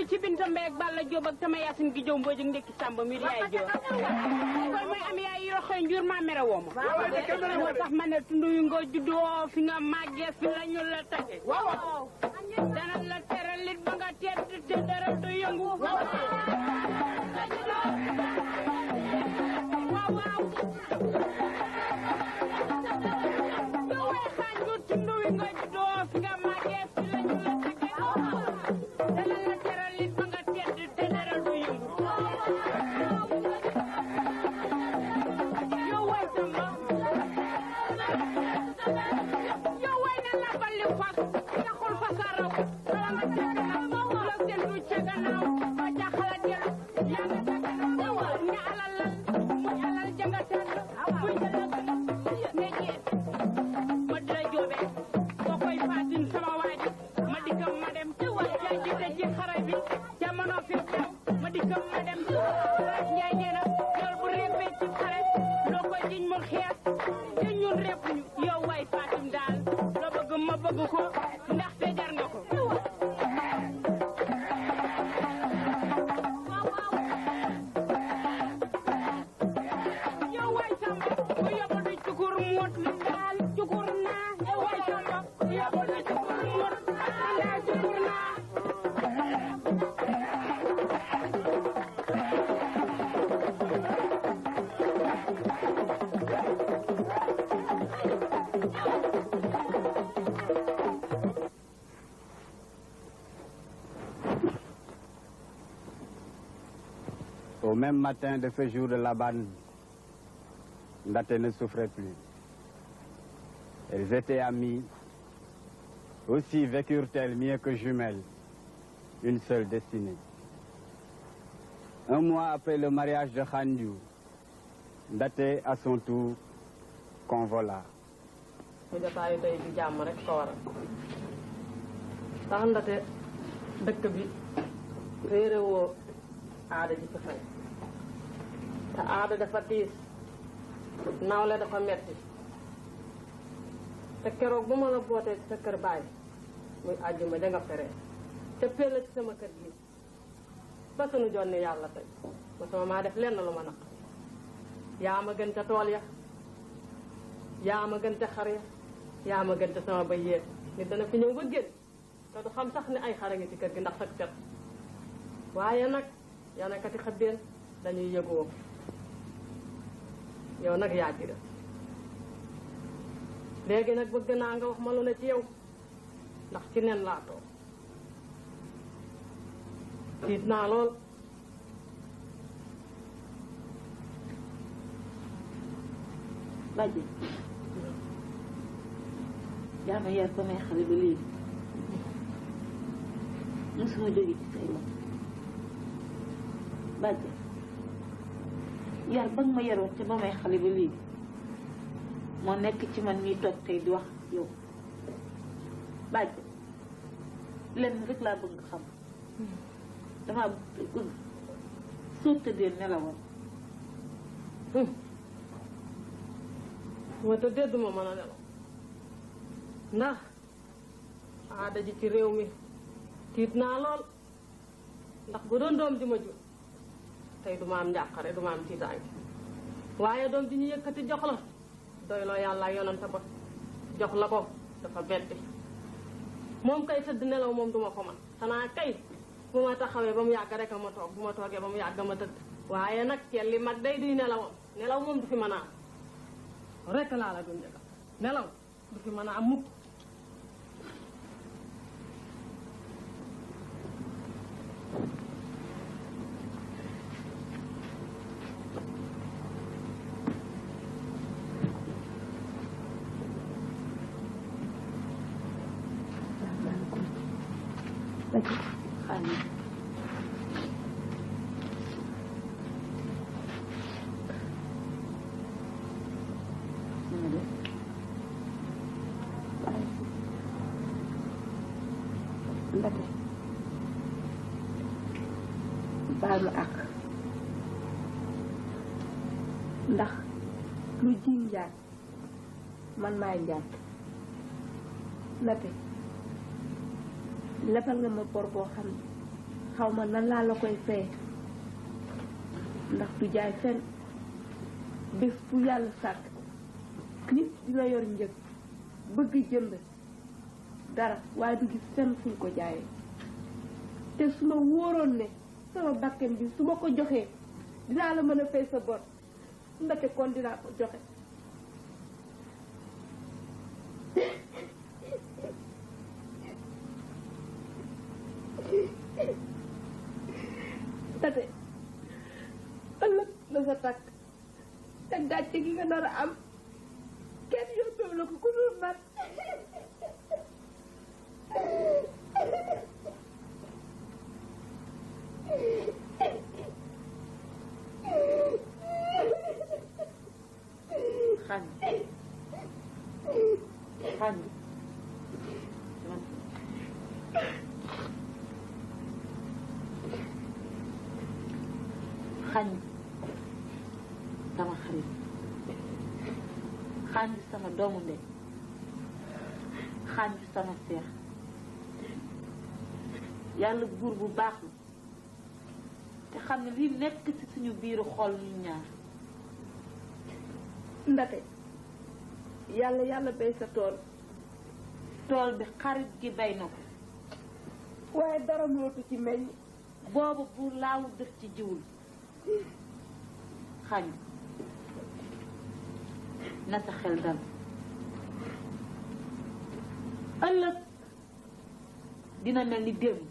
S9: ci binta mbeeg balla jóob ak sama yaasin gi jow mbooj ak ndekki sàmba mi di yaay jóob koy mooy am yaay yoxoy njur maa mere woo ma moo tax ma ne tundu yu nga juddoo fi nga màggee fi la ñu la tage dana la teral lit ba nga tedd te dara du yëngu waaw waaw do way xaanju tundu yu nga juddoo fi nga màggee fi la ñu la tage dana la teral lit ba nga tedd te dara du yëngu yow way sama yow way na la balli fas taxul fasaraw wala nga teganaaw la seen du ceganaaw ba jaxala del yaa nga teganaaw nga alal lan muy alal janga tànn buy jala ne jeet dañ ma xeet te ñun rek ñu yow waay Fatim daal la bëgg ma bëgg ko ndaxte jar nga ko yow waay Samba bu yóbbu du cukur mut daal cukur naa yow waay Samba bu yóbbu du cukur mut daal cukur naa
S7: Au même matin de ce jour de la banne, Ndaté ne souffrait plus. Elles étaient amies, aussi vécurent-elles mieux que jumelles, une seule destinée. Un mois après le mariage de Khandiou, Ndaté à son tour convola.
S16: ñu jotaayu tey bi jàmm rek ko waral tax Ndaté dëkk bi réerewoo aada ji ci xew te aada dafa tiis nawle dafa metti te keroog bu ma la bootee ci sa kër baay muy àjjuma da nga feree te pélla ci sama kër gi ba sunu jonni yàlla tey ma sama maa def lenn lu ma naq yaa ma gën ca tool ya yaa ma gën ca xar ya yaa ma gën ca sama bay yee nit dana fi ñëw ba génn te du xam sax ne ay xara ngi ci kër gi ndax sag set waaye nag yanakati xaddeen dañuy yëgoo yow nag yaa ci def léegi nag bëgg naa nga wax ma lu ne ci yow ndax ci nen laa toog tiit naa lool
S13: bàjje yaa ma yar ba may xale ba léegi mosuma jóge ci say loxo bàjje yar ba nga ma yaroon ca ba may xale ba léegi moo nekk ci man mii toog tey di wax yow bàjje lenn rek laa bëgg nga xam damaa bëgg soo tëddee nelawal
S16: ma tëddee duma mën a nelaw ndax aada ji ci réew mi tiit naa lool ndax bu doon doom ji ma jur tey duma am njàqare duma am tiitaange waaye doom ji ñu yëkkati jox la doy loo yàlla yonante ba jox la ko dafa betti moom kay tëdd nelaw moom duma ko man xanaa kay bu ma taxawee ba mu yàgg rek a ma toog bu ma toogee ba mu yàgg ma tëdd waaye nag ceel li mag day duy nelawam nelaw moom du fi mën a am rek laa la dundee ka nelaw du fi mën a am mukk
S10: Ndaté baal ma àq ndax lu ji njaat man maay njaat Ndaté lebal nga ma bor boo xam ne xaw ma nan laa la koy fay ndax du jaay fenn bés bu yàlla sàkk nit dina yor njëg bëgg jënd dara waaye du gis fenn fuñ ko jaayee te su ma wóoroon ne sama bakken bi su ma ko joxee dinaa la mën a fay sa bor Ndaté kon dinaa ko joxe Ndaté ëllëg la sa takk te gàcce gi nga nar a am kenn yóbbeewu la ko ku dul man
S13: xañ sama xarit
S12: Xanju sama doomu ndey Xanju sama seex yàlla buur bu baax la te xam ne lii nekk ci suñu biiru xol ñu ñaar
S10: Ndate yàlla bay sa
S12: tool bi xarit gi bay na ko
S10: waaye dara mootu ci meññ
S12: boobu buur laawu def ci jiwul Xanju na sa xel dal ëllëg dina mel ni démb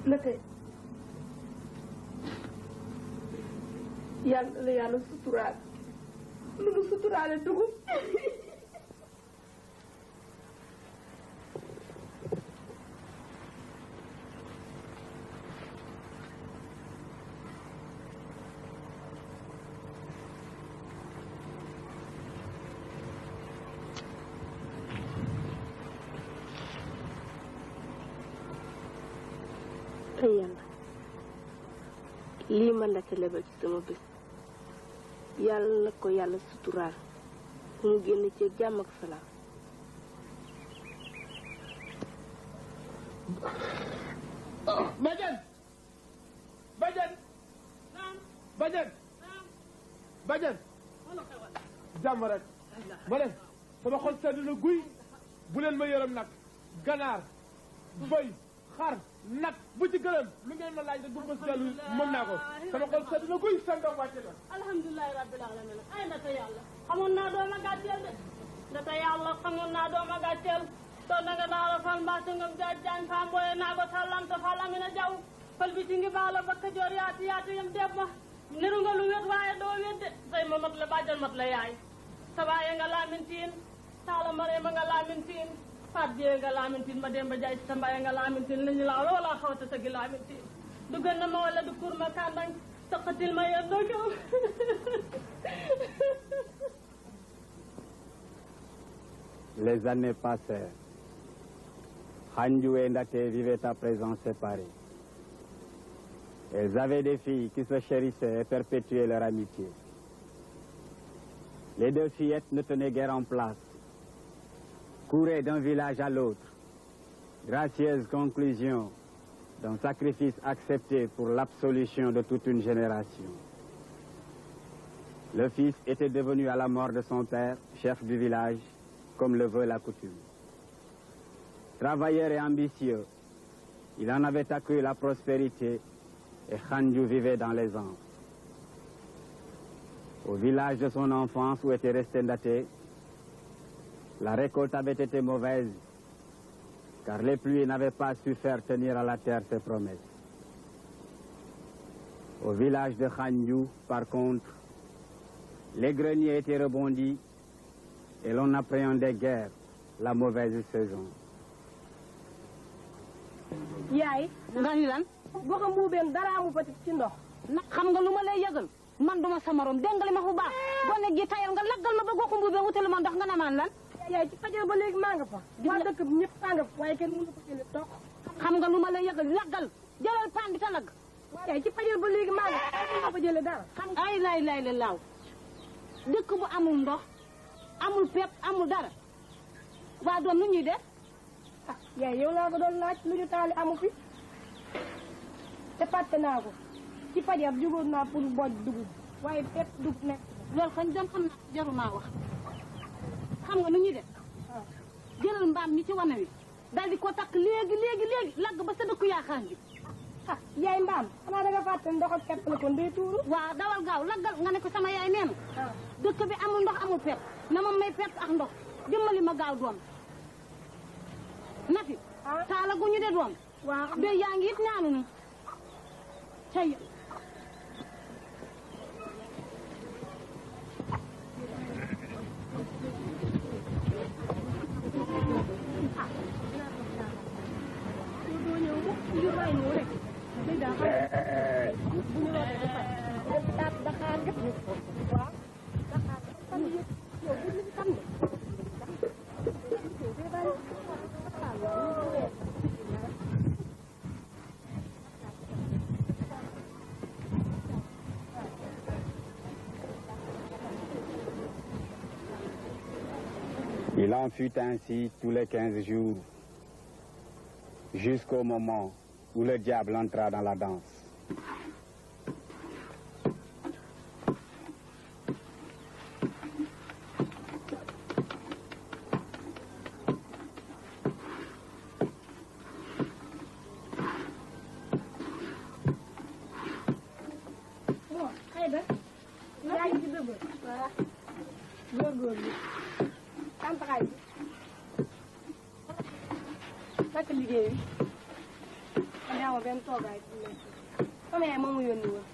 S10: Ndate yàlla suturaal lu nu suturaale dugub
S17: ay yàlla lii ma Ndate lebal ci sama bés yàlla na ko yàlla suturaal mu génn ci jàmm ak salaam
S8: Badiane jàmm rek ma ne sama xol sedd na guy bu leen ma yërëm nag ganaar bëy xar nag bu ci gërëm lu ngeen ma laaj rek bu ko si dellu mën naa ko sama xol sedd na guy sa ndox wàcc na
S16: alhamdulilahi rabbil alamin ay Ndate yàlla xamoon naa dooma gàcceel de Ndate yàlla xamoon naa dooma gàcceel to naga naara fal mbaasi ngam jaaj jaañ fa mboye naago sallamta fal amina jaw fal bi ci ngi baala bakka joor yaati yaati yam deeb ma niru nga lu wet waaye doo wet de say ma mat la bàjjal mat la yaay sabaaye nga laamintiin taala mare ma nga laamintiin faat jee nga laamintiin ma demba jaay sa mbaye nga laamintiin lañu laaw la wala xawta sagi laamintiin du gën na ma wala du kur ma kàndañ saqatil ma yéen doo jow
S7: Les années passèrent. Xanju et Ndate vivaient à présent séparés. Elles avaient des filles qui se chérissaient et perpétuaient leur amitié. Les deux fillettes ne tenaient guère en place, couraient d'un village à l'autre, gracieuse conclusion d'un sacrifice accepté pour l'absolution de toute une génération. Le fils était devenu à la mort de son père, chef du village, comme le veut la coutume. Travailleur et ambitieux, il en avait acquis la prospérité et Xanju vivait dans l'aisance. Au village de son enfance où était resté Ndate, la récolte avait été mauvaise, car les pluies n'avaient pas su faire tenir à la terre ses promesses. Au village de Xanju, par contre, les greniers étaient rebondis et l'on n'appréhendait guère la mauvaise saison.
S9: yaay nga ni lan boo xam mbuubeen dara amu fa ci ndox nag xam nga lu ma lay yëgal man duma sa morom dégg nga li ma fu baax gone gi tayal nga laggal ma ba goxu mbuubeen wutali ma ndox nga ne maan lan yaay ci fajar ba léegi maa nga fa waa dëkk bi ñëpp maa nga fa waaye kenn mënu ko jële toog xam nga lu ma lay yëgal laggal jëlal paan bi te lag yaay ci fajar ba léegi maa nga fa mënu ko jële dara xam ay lay la laaw dëkk bu amul ndox amul pepp amul dara waa doom nu ñuy def yaay yow laa ko doon laaj lu ñu taali amu fi te fàtte naa ko ci fajar jugoon naa pour boj dugub waaye pepp dugub nekk loolu kañ dem xam na jaru maa wax xam nga nu ñuy def jëlal mbaam mi ci wana wi dal di ko takk léegi lagg ba sa dëkku yaaxaan bi yaay mbaam xanaa da nga fàtte ndox ak pepp la kon day tuuru waaw dawal gaaw laggal nga ne ko sama yaay nee na dëkk bi amul ndox amul pepp na ma may pepp ak ndox dimbali ma gaaw doom Nafi taala gu ñu de doom waaw be yaa ngi it ñaanu nu cay
S7: Il en fut ainsi tous les 15 jours, jusqu'au moment où le diable entra dans la danse.
S17: naka liggéey bi man yaa ma benn toogaay sama yaay moomu yónni woon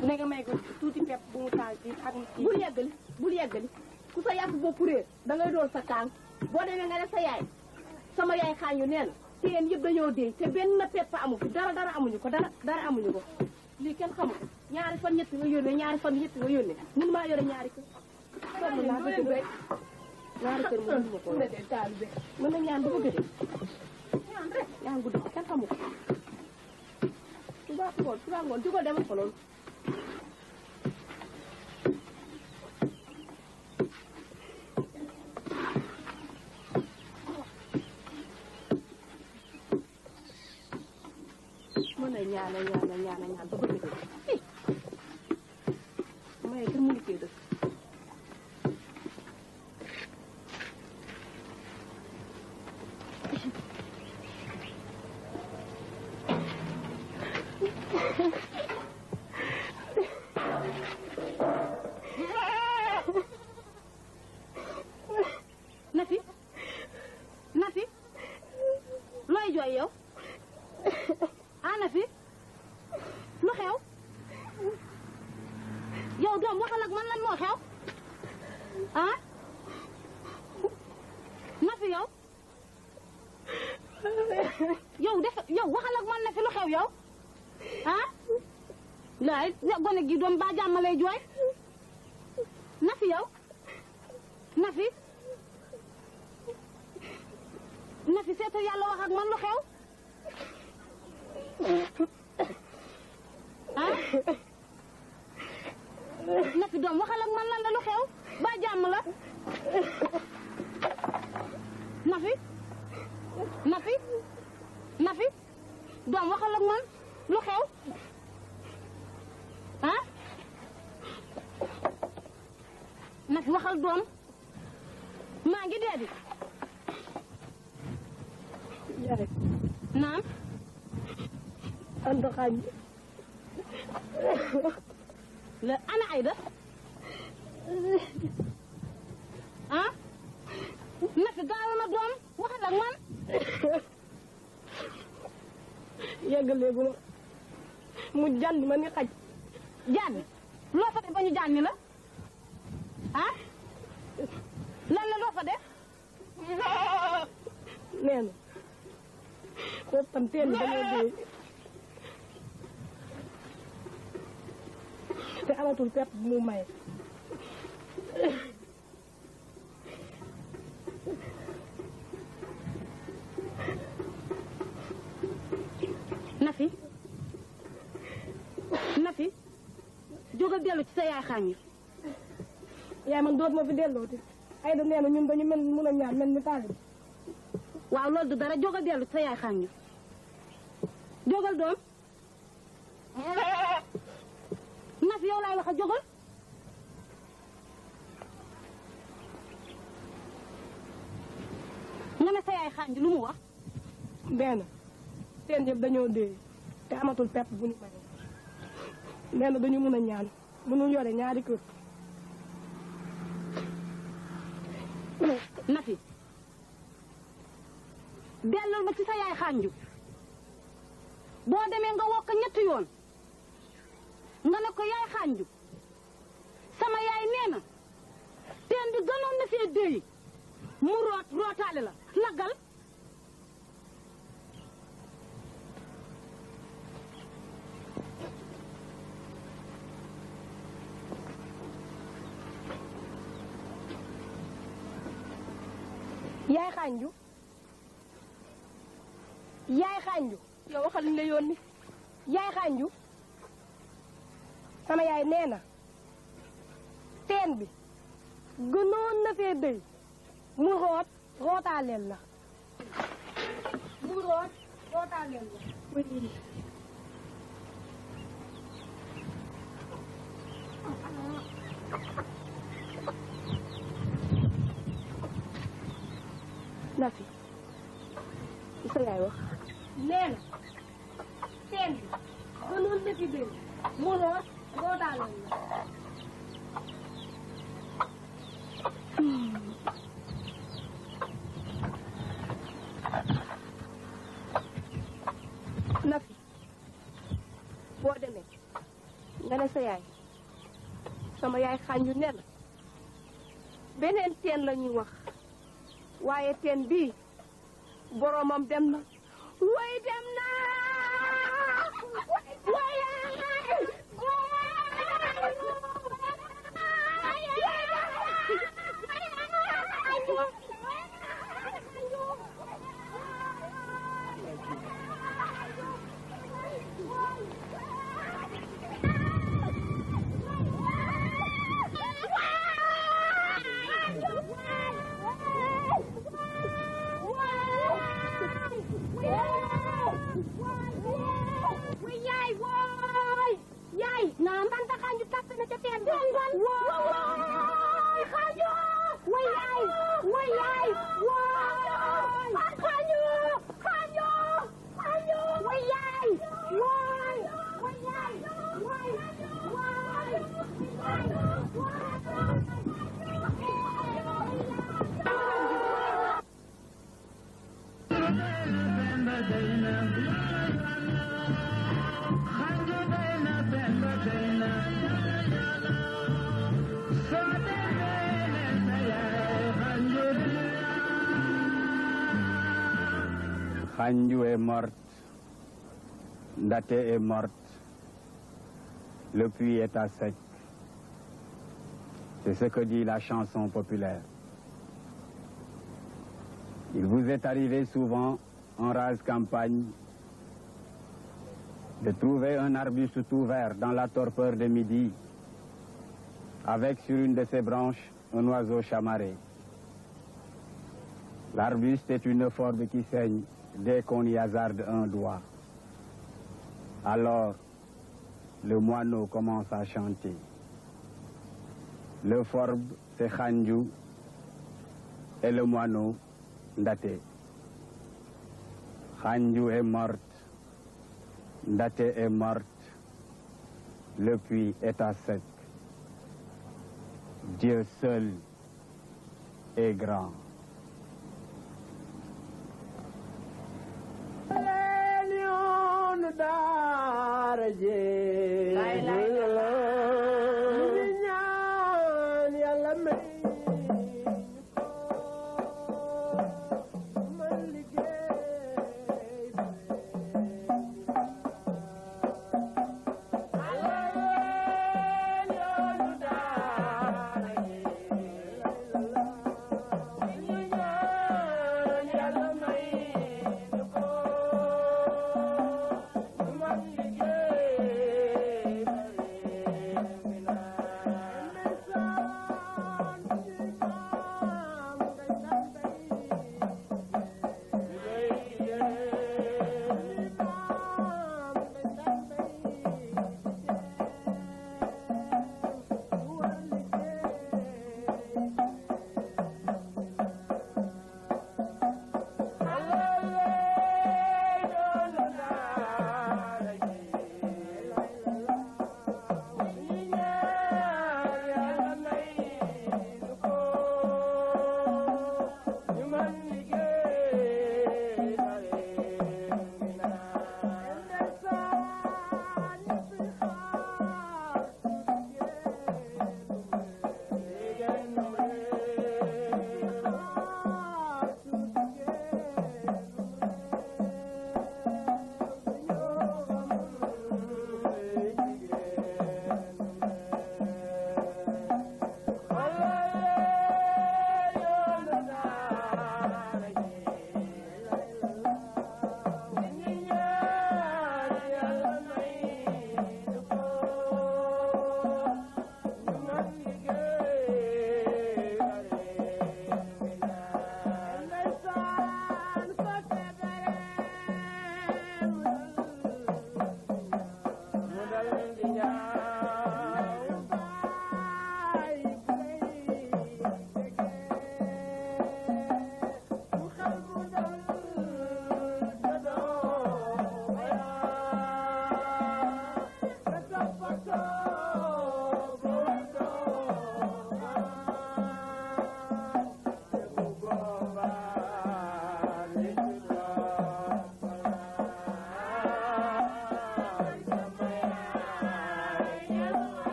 S17: bu nekk may ko tuuti pepp bu mu taal ci ak
S10: bul yeggali ku sa yàpp bopp réer da ngay doon sa kaan boo demee nga ne sa yaay sama yaay xaañu nee na te yéen yëpp dañoo dee te benn pepp amu fi dara amuñu ko dara amuñu ko lii kenn xamu ko ñaari fan ñetti nga yónnee ñaari fan ñetti nga yónnee mun maa yore ñaari kër sonn naa bëgg de ñaari kër mu ma ko mën na ñaan ba bëgg de ñaan guddi kenn xamu ko suba ngoon jugal demal ko loolu mën na ñaan ba bëgg de may kër mu liggéey dëkk
S9: Nafi looy jooy yow ah Nafi lu xew yow doom waxal ak man lan moo xew ah Nafi yow waxal ak man Nafi lu xew yow ah laay gone gi doom ba jàmm lay jooy Nafi yow Nafi seetal yàlla wax ak man lu xew ah Nafi doom waxal ak man lan la lu xew ba jàmm la Nafi doom waxal ak man lu xew ah Nafi waxal doom maa ngi dee di
S17: yaay
S9: naam
S17: Anta xaaj
S9: la ana Ayda ah Nafi gaaw na doom waxal ak man
S17: yeggaléegu ma mu jànni ma ni xaj
S9: jànni loo fa def ba ñu jànni la ah lan la loo fa def
S17: nee na koo tam teen dañoo dee te amatul pepp bu mu maye
S9: Nafi jógal dellu ci sa yaay xaañ yi
S17: yaay man doot ma fi dellooti ay da nee na ñun dañu mel mun a ñaan mel ni taalib
S9: waaw loolu du dara jógal dellu ci sa yaay xaañ yi jógal doom Nafi yow laay wax a jógal nga ne sa yaay xaañ ji lu mu wax
S17: benn seen yëpp dañoo dee te amatul pepp bu ñu maye nee na dañu mun a ñaan mënu yore ñaari kër
S9: Nafi dellal ma ci sa yaay xànju boo demee nga wokk ñetti yoon nga ne ko yaay xànju sama yaay nee na teen bi gënoon na fee déy mu rootaale la laggal
S17: yaay xànju yow waxal li la yónni yaay xànju sama yaay nee na teen bi gënoon na fee dëy mu root rootaaleel la mu root rootaaleel la
S10: Nafi sa yaay wax
S17: nee na teen bi gënoon na fi bëri mu root rootaaleel la
S10: Nafi boo demee nga ne sa yaay sama yaay xànju ne la beneen teen la ñuy wax waaye teen bii boromam dem na way dem na
S7: Khanju est morte, Ndaté est morte, le puits est à sec. C'est ce que dit la chanson populaire. Il vous est arrivé souvent, en rase campagne, de trouver un arbuste tout vert dans la torpeur de midi, avec sur une de ses branches un oiseau chamarré. L'arbuste est une forme qui saigne dès qu'on y hasarde un doigt. Alors, le moineau commence à chanter. Le forbe, c'est Khanju, et le moineau, Ndaté. Khanju est morte, Ndaté est morte, le puits est à sec. Dieu seul est grand.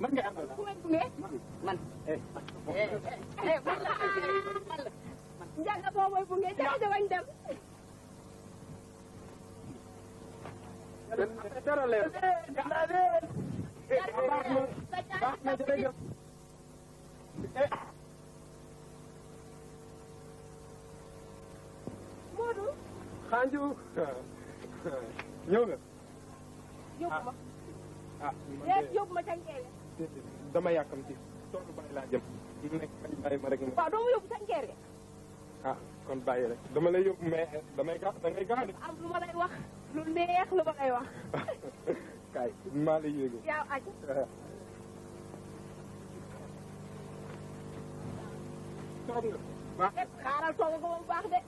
S1: man nga àndal ku may gunge man man la njànga boo mooy gunge jaga wañ dem
S8: dara leer baax na jërëjëf
S1: Modou
S8: Xanju ñëw nga
S1: yóbbu ma
S8: ah
S1: yóbbu ma cankeere
S8: dama yàkkamti toolu bàyyi laa jëm nekk bañ bàyyi ma rek
S1: waaw doo ma yóbbu cankeere
S8: ah kon bàyyi rek dama lay yóbbu mais damay gaaw da ngay gaaw de
S1: am lu ma lay wax lu neex lu ma lay wax
S8: kaay maa lay yéegu
S1: yaaw aj
S8: toog nga
S1: xaaral toog ko bu baax de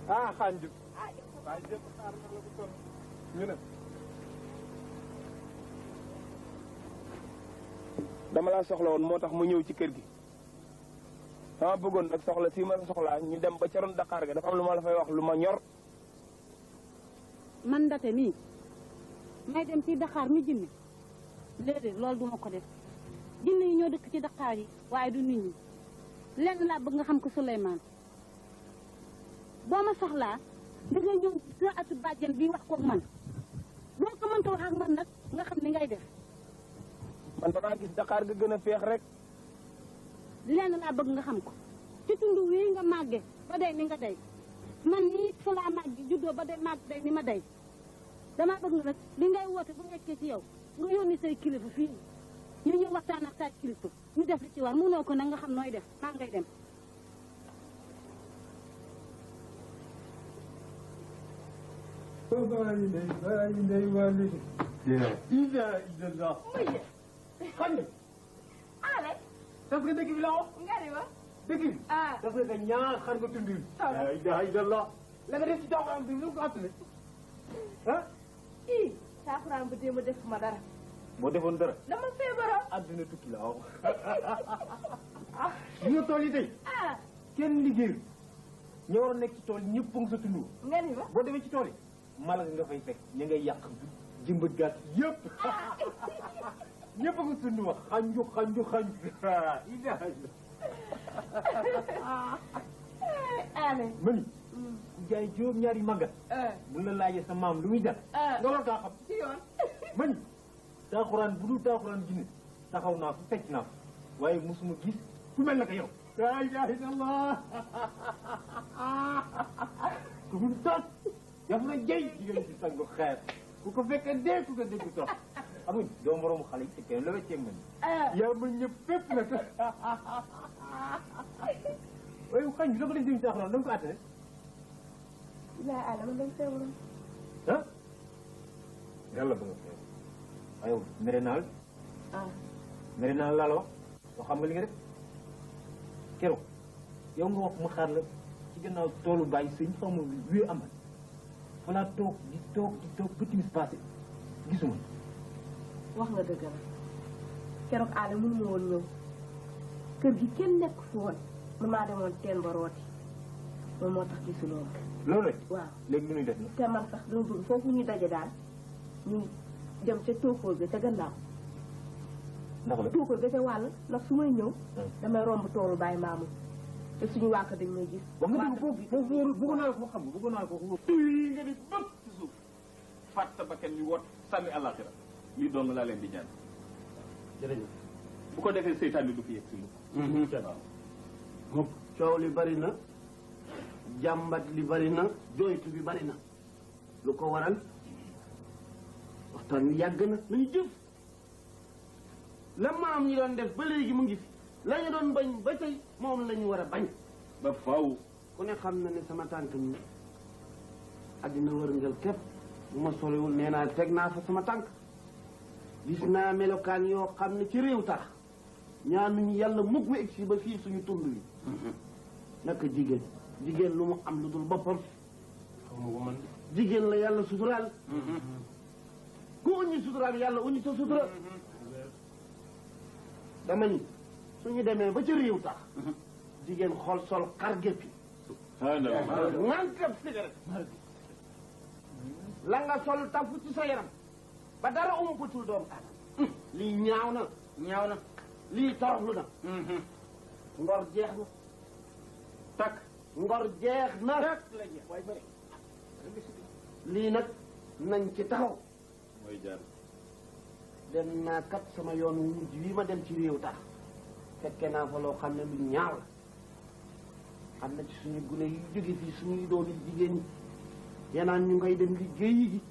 S8: ah Xanju waaye jëpp xaar na la bu toll ñu ne
S18: dama laa soxla woon moo tax mu ñëw ci kër gi dama bëggoon nag soxla si ma soxlaa ñu dem ba ca ron Dakar ga dafa am lu ma la fay wax lu ma ñor
S9: man ndate nii may dem ci Dakar mi jinne léeg-léeg loolu duma ko def jinne yi ñoo dëkk ci Dakar yi waaye du nit ñi lenn laa bëgg nga xam ko Souleymane boo ma soxlaa da ngay ñëw sa atu bàjjen bi wax koog man boo ko mënta wax ak man nag nga xam ni ngay def
S18: man damaa gis Dakar ga gën a feex rek
S9: lenn laa bëgg nga xam ko ci tund wii nga màgge ba day ni nga day man nii fa laa màgge juddoo ba day màgg day ni ma day damaa bëgg nga nag li ngay woote bu nekkee ci yow nga yónni say kilifa fii ñu ñëw waxtaan ak sa kilifa ñu def li ci war mënoo ko nag nga xam nooy def maa ngay dem
S8: ndey wàllu ila illallah xam nga
S1: ale
S8: tas nga dëkk bi la wax
S1: nga ni ma
S8: dëkk bi tas nga ñaar xar nga tund la ilaha illallah la nga def ci taxawaam bi lu ko attale ah
S1: ii saafaraam ba déema def ma dara
S8: boo defoon dara
S1: dama feebaroon
S8: adduna tukki la wax ñu tool yi tey kenn liggéeyu ñoo war a nekk ci tool yi ñëpp nga sa tund
S1: nga ni ma
S8: boo demee ci tool yi mala nga fay fekk ñu ngay yàq jëmbat gàtt yëpp ñëpp nga tund wax xanju
S1: ale
S8: mani ku jaay juróom ñaari màggat bu la laajee sa maam lu muy jar looloo daa xam
S1: ci yoon
S8: mani taaxuraan bu dul taaxuraan jinne taxaw naa fa fecc naa fa waaye mosuma gis ku mel na ko yow la ilaha illallah ku mu toog yaf na jëy jigéen si sangu xeer ku ko fekkee dee ku ko dégg toog amuñ doo moroomu xale yi te kenn la wecceeg man yaa ma ñëpp fépp nag waaye xañ bi dafa def jëm taaxuraan da nga ko attene
S1: laa ala man dañ feebaroon
S8: ah yàlla ba nga feebar waaye mere naa la mere naa la la wax yoo xam nga li nga def keroog yow nga wax ma xaar la ci gannaaw toolu bàyyi sëñ xaw ma wéy amal fa laa toog di toog ba timis passé gisuma
S10: wax nga dëgg la keroog aale mënu ma woon ñëw kër gi kenn nekk fi woon man maa demoon teen ba rooti moom moo tax gisuloo ma
S8: loolu rek
S10: waaw
S8: léegi lu ñuy def na
S10: te man sax dama bëgg foofu ñu daje daal ñu dem ca tóokóor ga ca gannaaw
S8: ndax la
S10: tóokóor ga ca wàll ndax su may ñëw damay romb toolu bàyyi maamu te suñu waa kër dañ may gis
S8: wax nga dëgg foofu bëgg naa ko xam nga bëgg naa ko
S5: yi nga di bëgg ci suuf fàtta ba kenn ñu wot sànni àllaaxira lii doon laa leen di ñaan
S11: jërëjëf
S5: bu ko defee seytaan bi du fi yegg si lu
S11: coow li bari na jàmbat li bari na jooytu bi bari na lu ko waral waxtaan wi yàgg na nañu jëf la maam ñi doon def ba léegi mu ngi fi la ñu doon bañ ba tey moom la ñu war a bañ
S5: ba faaw
S11: ku ne xam na ne sama tànk mi addina wërngal képp bu ma solewul nee naa teg naa fa sama tànk gis naa melokaan yoo xam ne ci réew tax ñaanuñu yàlla mukk mu egsi ba fii suñu tund wi naka jigéen lu mu am lu dul boppam
S3: xaw ma ko man
S11: jigéen la yàlla suturaal ku uñu suturaal yàlla uñu sa sutura dama ni suñu demee ba ci réew tax jigéen xool sol xar géppi ŋànkab cigarette la nga sol tafu ci sa yaram ba dara umpatul doomu aadama lii ñaaw na lii toroxlu na ngor jeex na takk ngor jeex na takk la jeex waaye bëri lii nag nañ ci taxaw
S5: mooy jaar
S11: dem naa kat sama yoon mujj wi ma dem ci réew tax fekke naa fa loo xam ne lu ñaaw la xam na ci suñu gune yi jóge fii suñuy doon jigéen ñi yenaan ñu ngay dem liggéeyi gi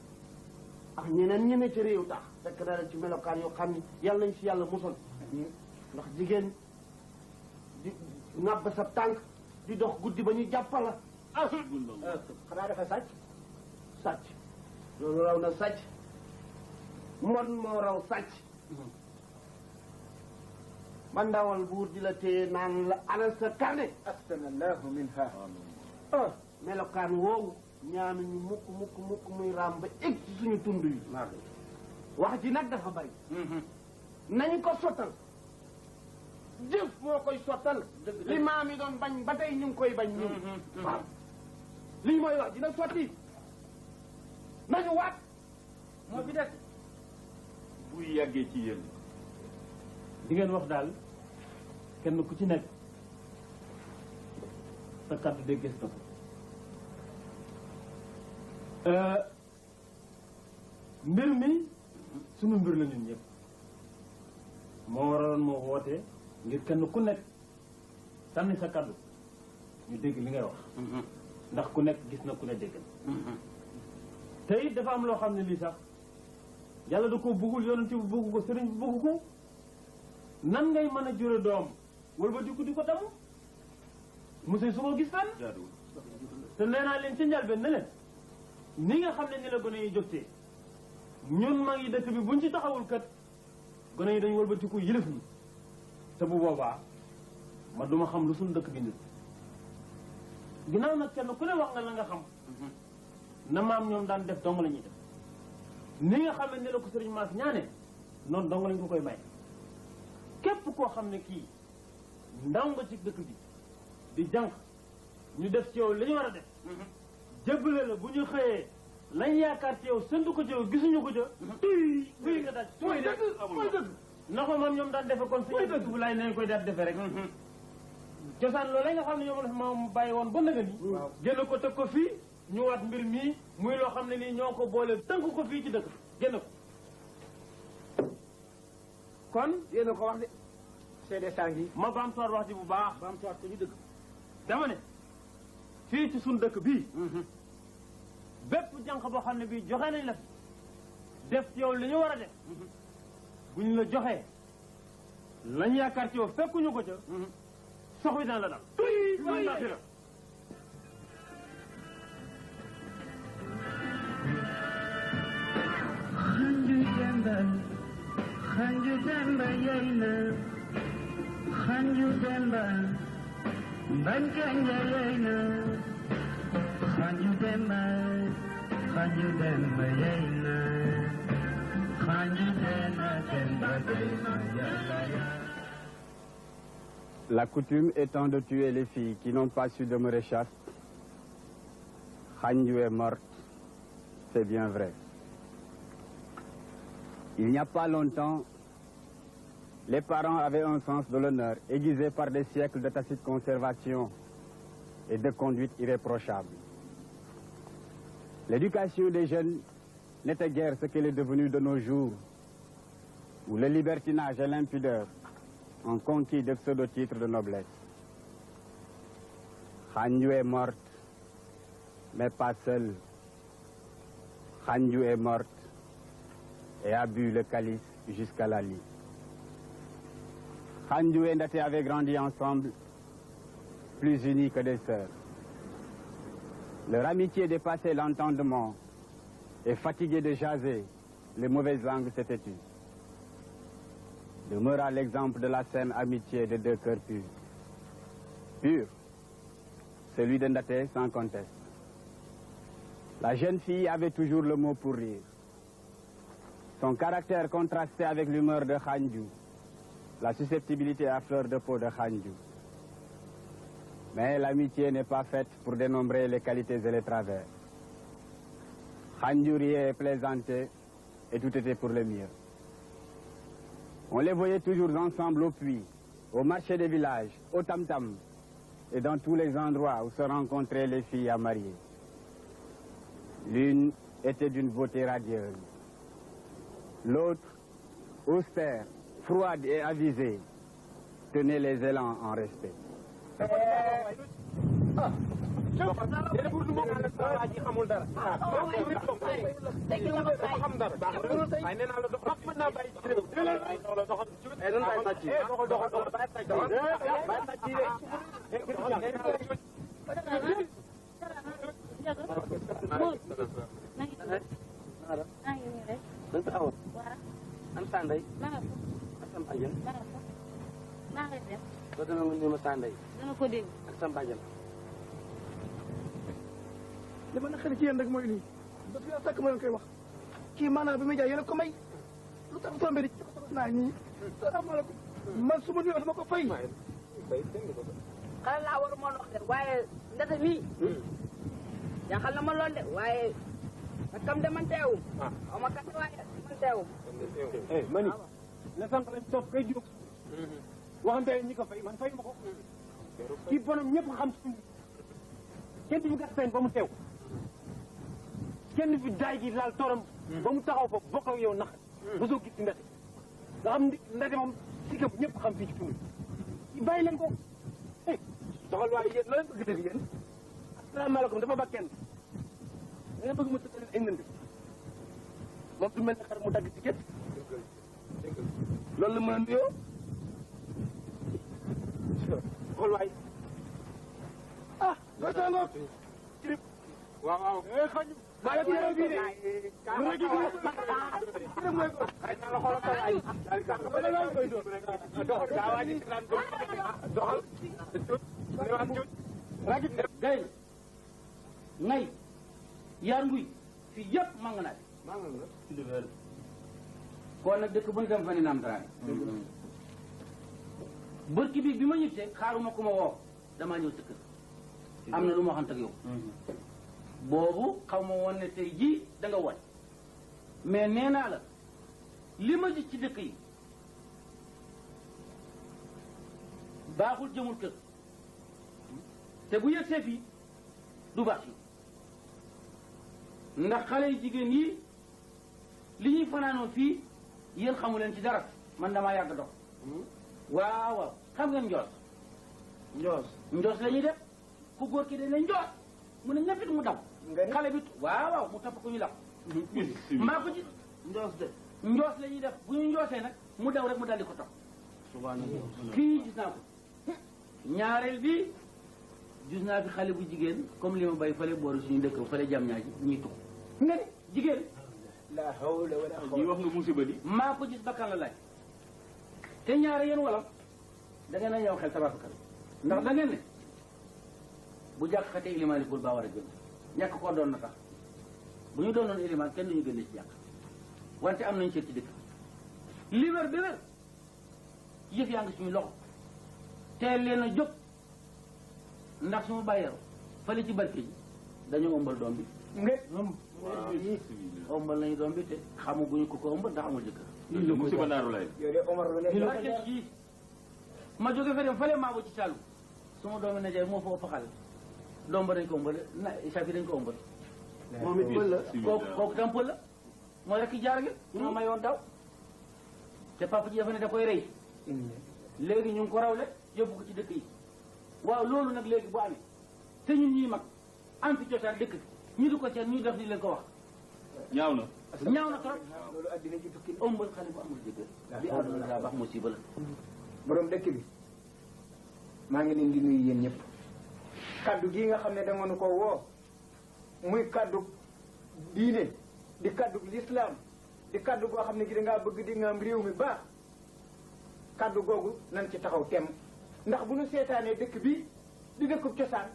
S11: ak ñeneen ñene ci réew tax fekk na la ci melokaan yoo xam ne yàlla nañ si yàlla musal ndax jigéen di ŋàbb sa tànk di dox guddi ba ñu jàppala xanaa dafa sàcc loolu raw na sàcc mon moo raw sàcc man ndawal buur di la téye naan la ana sa carnet
S2: askanallahu minha
S11: melokaan woowu ñaanuñu mukk muy raam ba egg ci suñu tund yi wax ji nag dafa bari nañ ko sottal jëf moo koy sottal li maam yi doon bañ ba tey ñu ngi koy bañ ñun waaw lii mooy wax dina sotti nañu waat moo fi des
S5: bu yàggee ci yéen
S3: di ngeen wax daal kenn ku ci nekk sa kàddu de gis na ko mbir mi sunu mbir la ñun ñëpp moo waraloon moo wootee ngir kenn ku nekk sànni sa kàddu ñu dégg li ngay wax ndax ku nekk gis na ku ne dégg na te it dafa am loo xam ne lii sax yàlla da ko bëggul yonent bi bëggu ko sëriñ bi bëggu ko nan ngay mën a jure doom wala ba di ko damu monsieur su ko gis tan te nee naa leen ci njëlbeen ne leen ni nga xam ne ni la gone yi jógtee ñun mag yi dëkk bi buñ ci taxawul kat gone yi dañu wëlbatiku yilif ni te bu boobaa ma duma xam lu suñu dëkk bi nit ginnaaw nag kenn ku ne wax nga la nga xam na maam ñoom daan def dong la ñuy def ni nga xam ne ni la ko sëriñ Maas ñaane noonu dong lañ ko koy may képp koo xam ne kii ndaw nga ci dëkk bi di jànq ñu def ci yow li ñu war a def jébbale la bu ñu xëyee lañ yaakaar ci yow sëndu ko ci yow gisuñu ko ca buy nga daal mooy dëgg na ko moom ñoom daan defe kon suñu dëgg bu laay nañ koy daal defe rek cosaan loolu nga xam ne ñoom la fi moom bàyyi woon ba nëga ni génn ko teg ko fii ñu waat mbir mii muy loo xam ne nii ñoo ko boole tënk ko fii ci dëkk génn ko kon
S2: yéen a ko wax de seede saa ngi
S3: ma baamtuwaat wax ji bu baax
S2: baamtuwaat ko ñu dëgg
S3: dama ne fii ci suñu dëkk bii bépp jànq boo xam ne bii joxe nañ la fi def ci yow li ñu war a def buñ la joxee lañ yaakaar ci yow fekkuñu ko ca sox wi daan la dal tuy la fira
S19: Hanju Demba yeyna Hanju Demba Bankanya yeyna Hanju Demba yeyna Hanju Demba yeyna.
S7: La coutume étant de tuer les filles qui n'ont pas su demeurer chastes, Hanju est morte, c'est bien vrai. Il n'y a pas longtemps, les parents avaient un sens de l'honneur aiguisé par des siècles de tacite conservation et de conduite irréprochable. L'éducation des jeunes n'était guère ce qu'elle est devenue de nos jours, où le libertinage et l'impudeur ont conquis de pseudo-titres de noblesse. Hanju est morte, mais pas seule. Hanju est morte et a bu le calice jusqu'à la lie. Hanju et Ndaté avaient grandi ensemble, plus unis que des sœurs. Leur amitié dépassait l'entendement et fatiguée de jaser, les mauvaises langues s'étaient tues. Demeura l'exemple de la saine amitié de deux cœurs purs. Pur, celui de Ndaté sans conteste. La jeune fille avait toujours le mot pour rire. Son caractère contrastait avec l'humeur de Khandjou, la susceptibilité à fleur de peau de Khandjou. Mais l'amitié n'est pas faite pour dénombrer les qualités et les travers. Khandjou riait et plaisantait, et tout était pour le mieux. On les voyait toujours ensemble au puits, au marché des villages, au tam-tam, et dans tous les endroits où se rencontraient les filles à marier. L'une était d'une beauté radieuse. L'autre, austère, froide et avisée, tenait les élans en respect.
S4: An Sanday. Ak Sam Badiane.
S9: maa ngi def.
S4: ba dana nga ma Sanday.
S9: dana ko dégg.
S4: ak Sam Badiane.
S20: li ma naqari ci yéen rek mooy lii parce que yow sàkk ma leen koy wax kii maanaam bi muy jaay yéen a ko may lu tax tombé di naa ñii salaamaaleykum man su ma nuyoo dama ko fay.
S1: xale laa war a mën wax de waaye ndata mii. jaaxal na ma lool de waaye kam de man teewu. xaw ma kat waaye man teewu.
S6: mani la sànq lañ topp kay jóg waxante ñi ko fay man fay ma ko kii bonam ñëpp xam suñu kenn du fi gas fen ba mu teew kenn fi daay gi laal toram ba mu taxaw fa bokk ak yow nax ba soo gis ci ndate nga xam ndate moom si këpp ñëpp xam fii ci tund bàyyi leen ko doxal waaye yéen la leen bëgg def yéen asalaamaaleykum dafa ba kenn da nga bëgg mu tëddal ay ndënd moom du mel ne xar mu dagg ci képp loolu la mën a nuyoo xool waay
S20: ah doo tàngoor
S6: cirib waaw waaw xañ maa ngi bii de lu rek cirib mooy ko ay na la xoolal ko ay wala la koy doon doxal gaa waa ji naan ko doxal ñëwaat ñu ragit
S4: gay ngay yaar nguy fii yëpp mang naa kon nag dëkk bu ñu dem fa ni naam daraane bërki bi ma ñibbisee xaaruma ku ma woo damaa ñëw sa kër am na lu ma waxante ak yow boobu xaw ma woon ne tey jii da nga woy mais nee naa la li ma gis ci dëkk yi baaxul jëmul kër te bu yëgsee fii du baax yi ndax xale yu jigéen yi li ñuy fanaanoo fii yéen xamu leen ci dara man damaa yàgg dox waaw waaw xam ngeen njoos la ñuy def ku góor ki dañ ne njoos mu ne ñëppit mu daw xale bi waaw waaw mu topp ku ñu lax maa ko gis njoos la ñuy def bu ñu njoosee nag mu daw rek mu daldi ko topp kii gis naa ko ñaareel bi gis naa fi xale bu jigéen comme li ma bay fale boori suñu dëkk fale jam ñaa ji ñuy tux nga ne jigéen
S2: la hawla wala
S5: quwwata yi wax nga musiba di
S4: maa ko gis bakkan la laaj te ñaare yéen wala da ngeen a ñëw xel tabaarkalla ndax da ngeen ne bu jàkk xatee ilimaan yi baa war a gën ñàkk koo doon na tax bu ñu doonoon ilimaan kenn duñu gën ci jàkk wante am nañu cër ci dëkk li wér bi wér yëf yaa ngi suñu loxo teel leen a jóg ndax su ma bàyyeeroo fële ci barke ji dañoo ëmbal doom bi ëmbal nañu doom bi te xamaguñu ko ëmbal ndax amul jëkkër
S5: musiba naaru lay
S4: ma jóge fa dem fële maa ci Saalum suma doomi na jaay moo fa ëpp xale doom ba dañ ko ëmbal na safi dañ ko ëmbal moom it pël la kooku tam pël la mooy rek ki jaar gi moo ma yoon daw te papa ji dafa ne da koy rey léegi ñu ngi ko rawle yóbbu ko ci dëkk yi waaw loolu nag léegi bu amee te ñun ñuy mag am fi cosaan dëkk ñu di ko seet ñu def di leen ko wax
S5: ñaaw na
S4: trop
S2: loolu addina ji tukki
S4: ëmbal xale bu amul jëkkër bi àdduna daa baax musiba la
S2: borom dëkk bi maa ngi leen di nuyu yéen ñëpp kaddu gii nga xam ne da nga nu ko woo muy kaddu diine di kaddu l'islam di kaddu goo xam ne gi da ngaa bëgg di nga am réew mi baax kaddu googu nan ci taxaw tem ndax bu nu seetaanee dëkk bi di dëkkub cosaan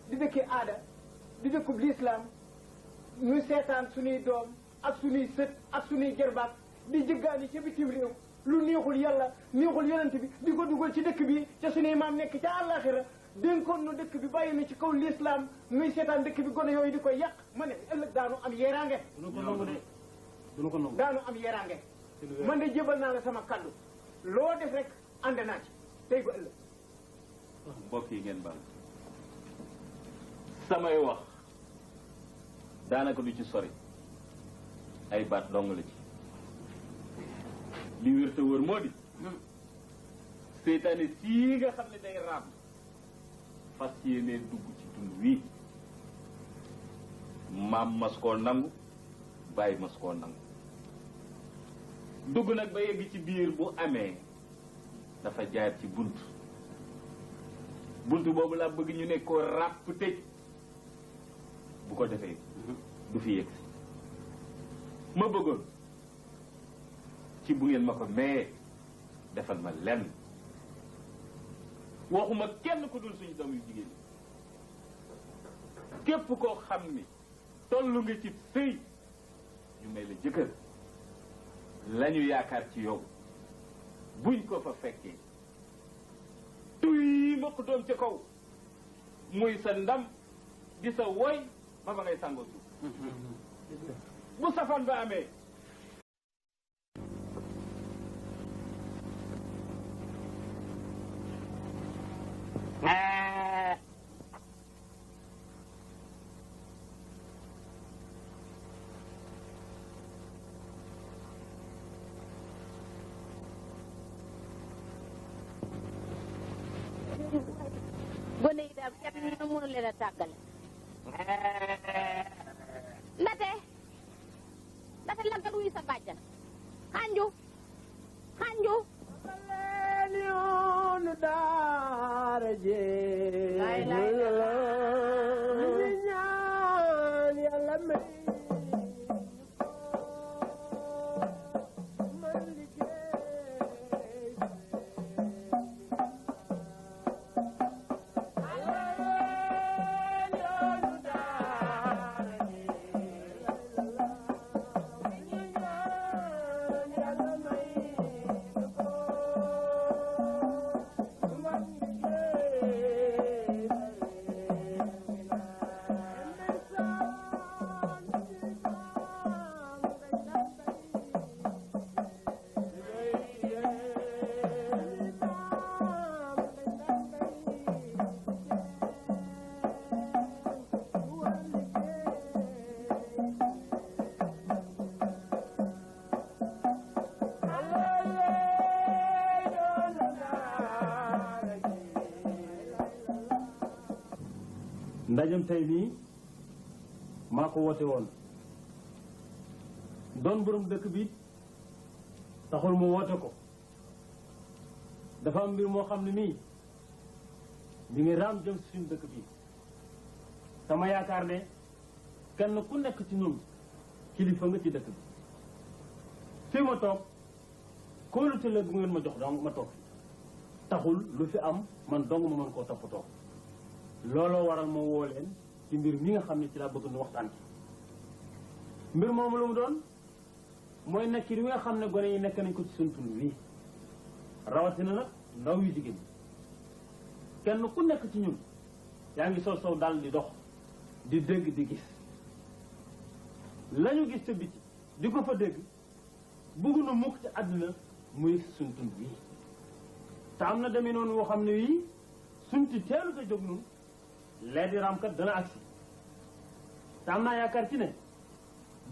S2: di dëkki aada di dëkkub l'islam ñu seetaan suñuy doom ak suñuy sët ak suñuy gerbaat di jëggaani ca bitim réew lu neexul yàlla neexul yonent bi di ko dugal ci dëkk bi ca suñuy maam nekk ca àllaaxira dénkoon nu dëkk bi bàyyi na ci kaw l'islam muy seetaan dëkk bi gone yooyu di koy yàq ma ne ëllëg daanu am yeeraange daanu am yeeraange man de jébal naa la sama kaddu loo def rek ànd naa ci tey ba ëllëg
S5: mbokk yi ngeen baal samay wax daanaka du ci sori ay baat dong la ci li wér te wër moo di seytaane sii nga xam ne day raam fas yéenee dugg ci tund wii maam mas koo nangu bàyyi mas koo nangu dugg nag ba yegg ci biir bu amee dafa jaar ci bunt boobu laa bëgg ñu ne ko ràpp tëj bu ko defee du fi yegg si ma bëggoon ci bu ngeen ma ko mayee defal ma lenn waxuma kenn ku dul suñu doom yu jigéen képp koo xam ni tollu nga ci sëy ñu may la jëkkër lañu yaakaar ci yow buñ ko fa fekkee tuy ma ko doon ca kaw muy sa ndam di sa woy ba ba ngay sàngoo suuf bu safaan ba amee
S12: gone yi daal kenn mënu leen a tàggale ndate lankat wuy sa bàjjan xanju
S19: leen yoonu daara jee ñu ñaan yàlla may
S3: ndajam tey nii maa ko woote woon doon borom dëkk bi taxul mu woote ko dafa am mbir moo xam ne nii mi ngi raam jëm si suñu dëkk bi sama yaakaar ne kenn ku nekk ci ñun kilifa nga ci dëkk bi fii ma toog kóolute la bu ngeen ma jox donc ma toog fi taxul lu fi am man dong ma mën koo toppatoo looloo waral ma woo leen ci mbir mi nga xam ne ci laa bëgg nu waxtaan ci mbir moomu lu mu doon mooy nekk li nga xam ne gone yi nekk nañ ko ci suñu tund wii rawatina nag ndaw yu jigéen kenn ku nekk ci ñun yaa ngi sol sow dal di dox di dégg di gis lañu gis ca biti di ko fa dégg bëggu na mukk ci àdduna muy suñu tund wii te am na demee noonu woo xam ne wii suñ ci teelu ko jóg nun lee di ramkat dana agsi te am naa yaakaar ci ne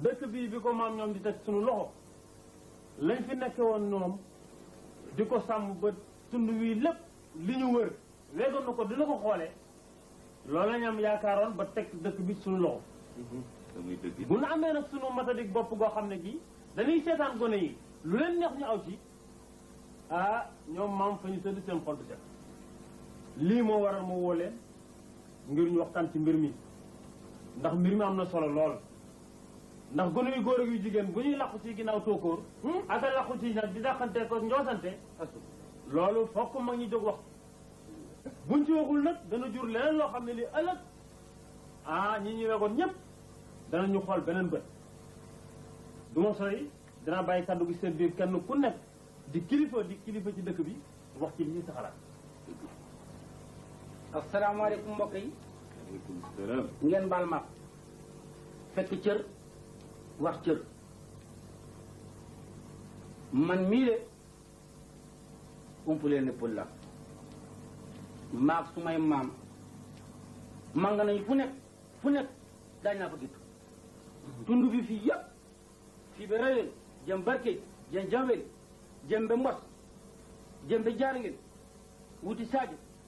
S3: dëkk bii bi ko maam ñoom di teg suñu loxo lañ fi nekke woon ñoom di ko sàmm ba tund wii lépp li ñu wër weegoon na ko dina ko xoolee loolu lañ am yaakaaroon ba teg dëkk bi suñu loxo bu nu amee nag suñu matadik bopp goo xam ne gi dañuy seetaan gone yi lu leen neex ñu aw ci ñoom maam fa ñu tëdd seen xol du set lii moo waral ma woo leen ngir ñu waxtaan ci mbir mi ndax mbir mi am na solo lool ndax gone yu góor ak yu jigéen bu ñuy làqu ci ginnaaw tóokóor ak a làqu ci nag di dàqante ko njoosante loolu fokk mag ñi jóg wax buñ ci waxul nag dana jur leneen loo xam ne li ëllëg ñi ñu wegoon ñëpp danañu xool beneen bët du ma sori danaa bàyyi kàddu gi seen biir kenn ku nekk di kilifa ci dëkk bi wax ci lii sa xalaat.
S4: asalaamaaleykum mbokk yi.
S3: waaleykum salaam.
S4: ngeen baal ma fekk cër wax cër man mii de umpulee ne pël la maag su may maam manga nañu fu nekk daañu naa fa gittu tund bi fii yëpp fii ba Rayel jëm Barke jëm Jambel jëm ba Mbos jëm ba Jaar ngeen wuti Sadio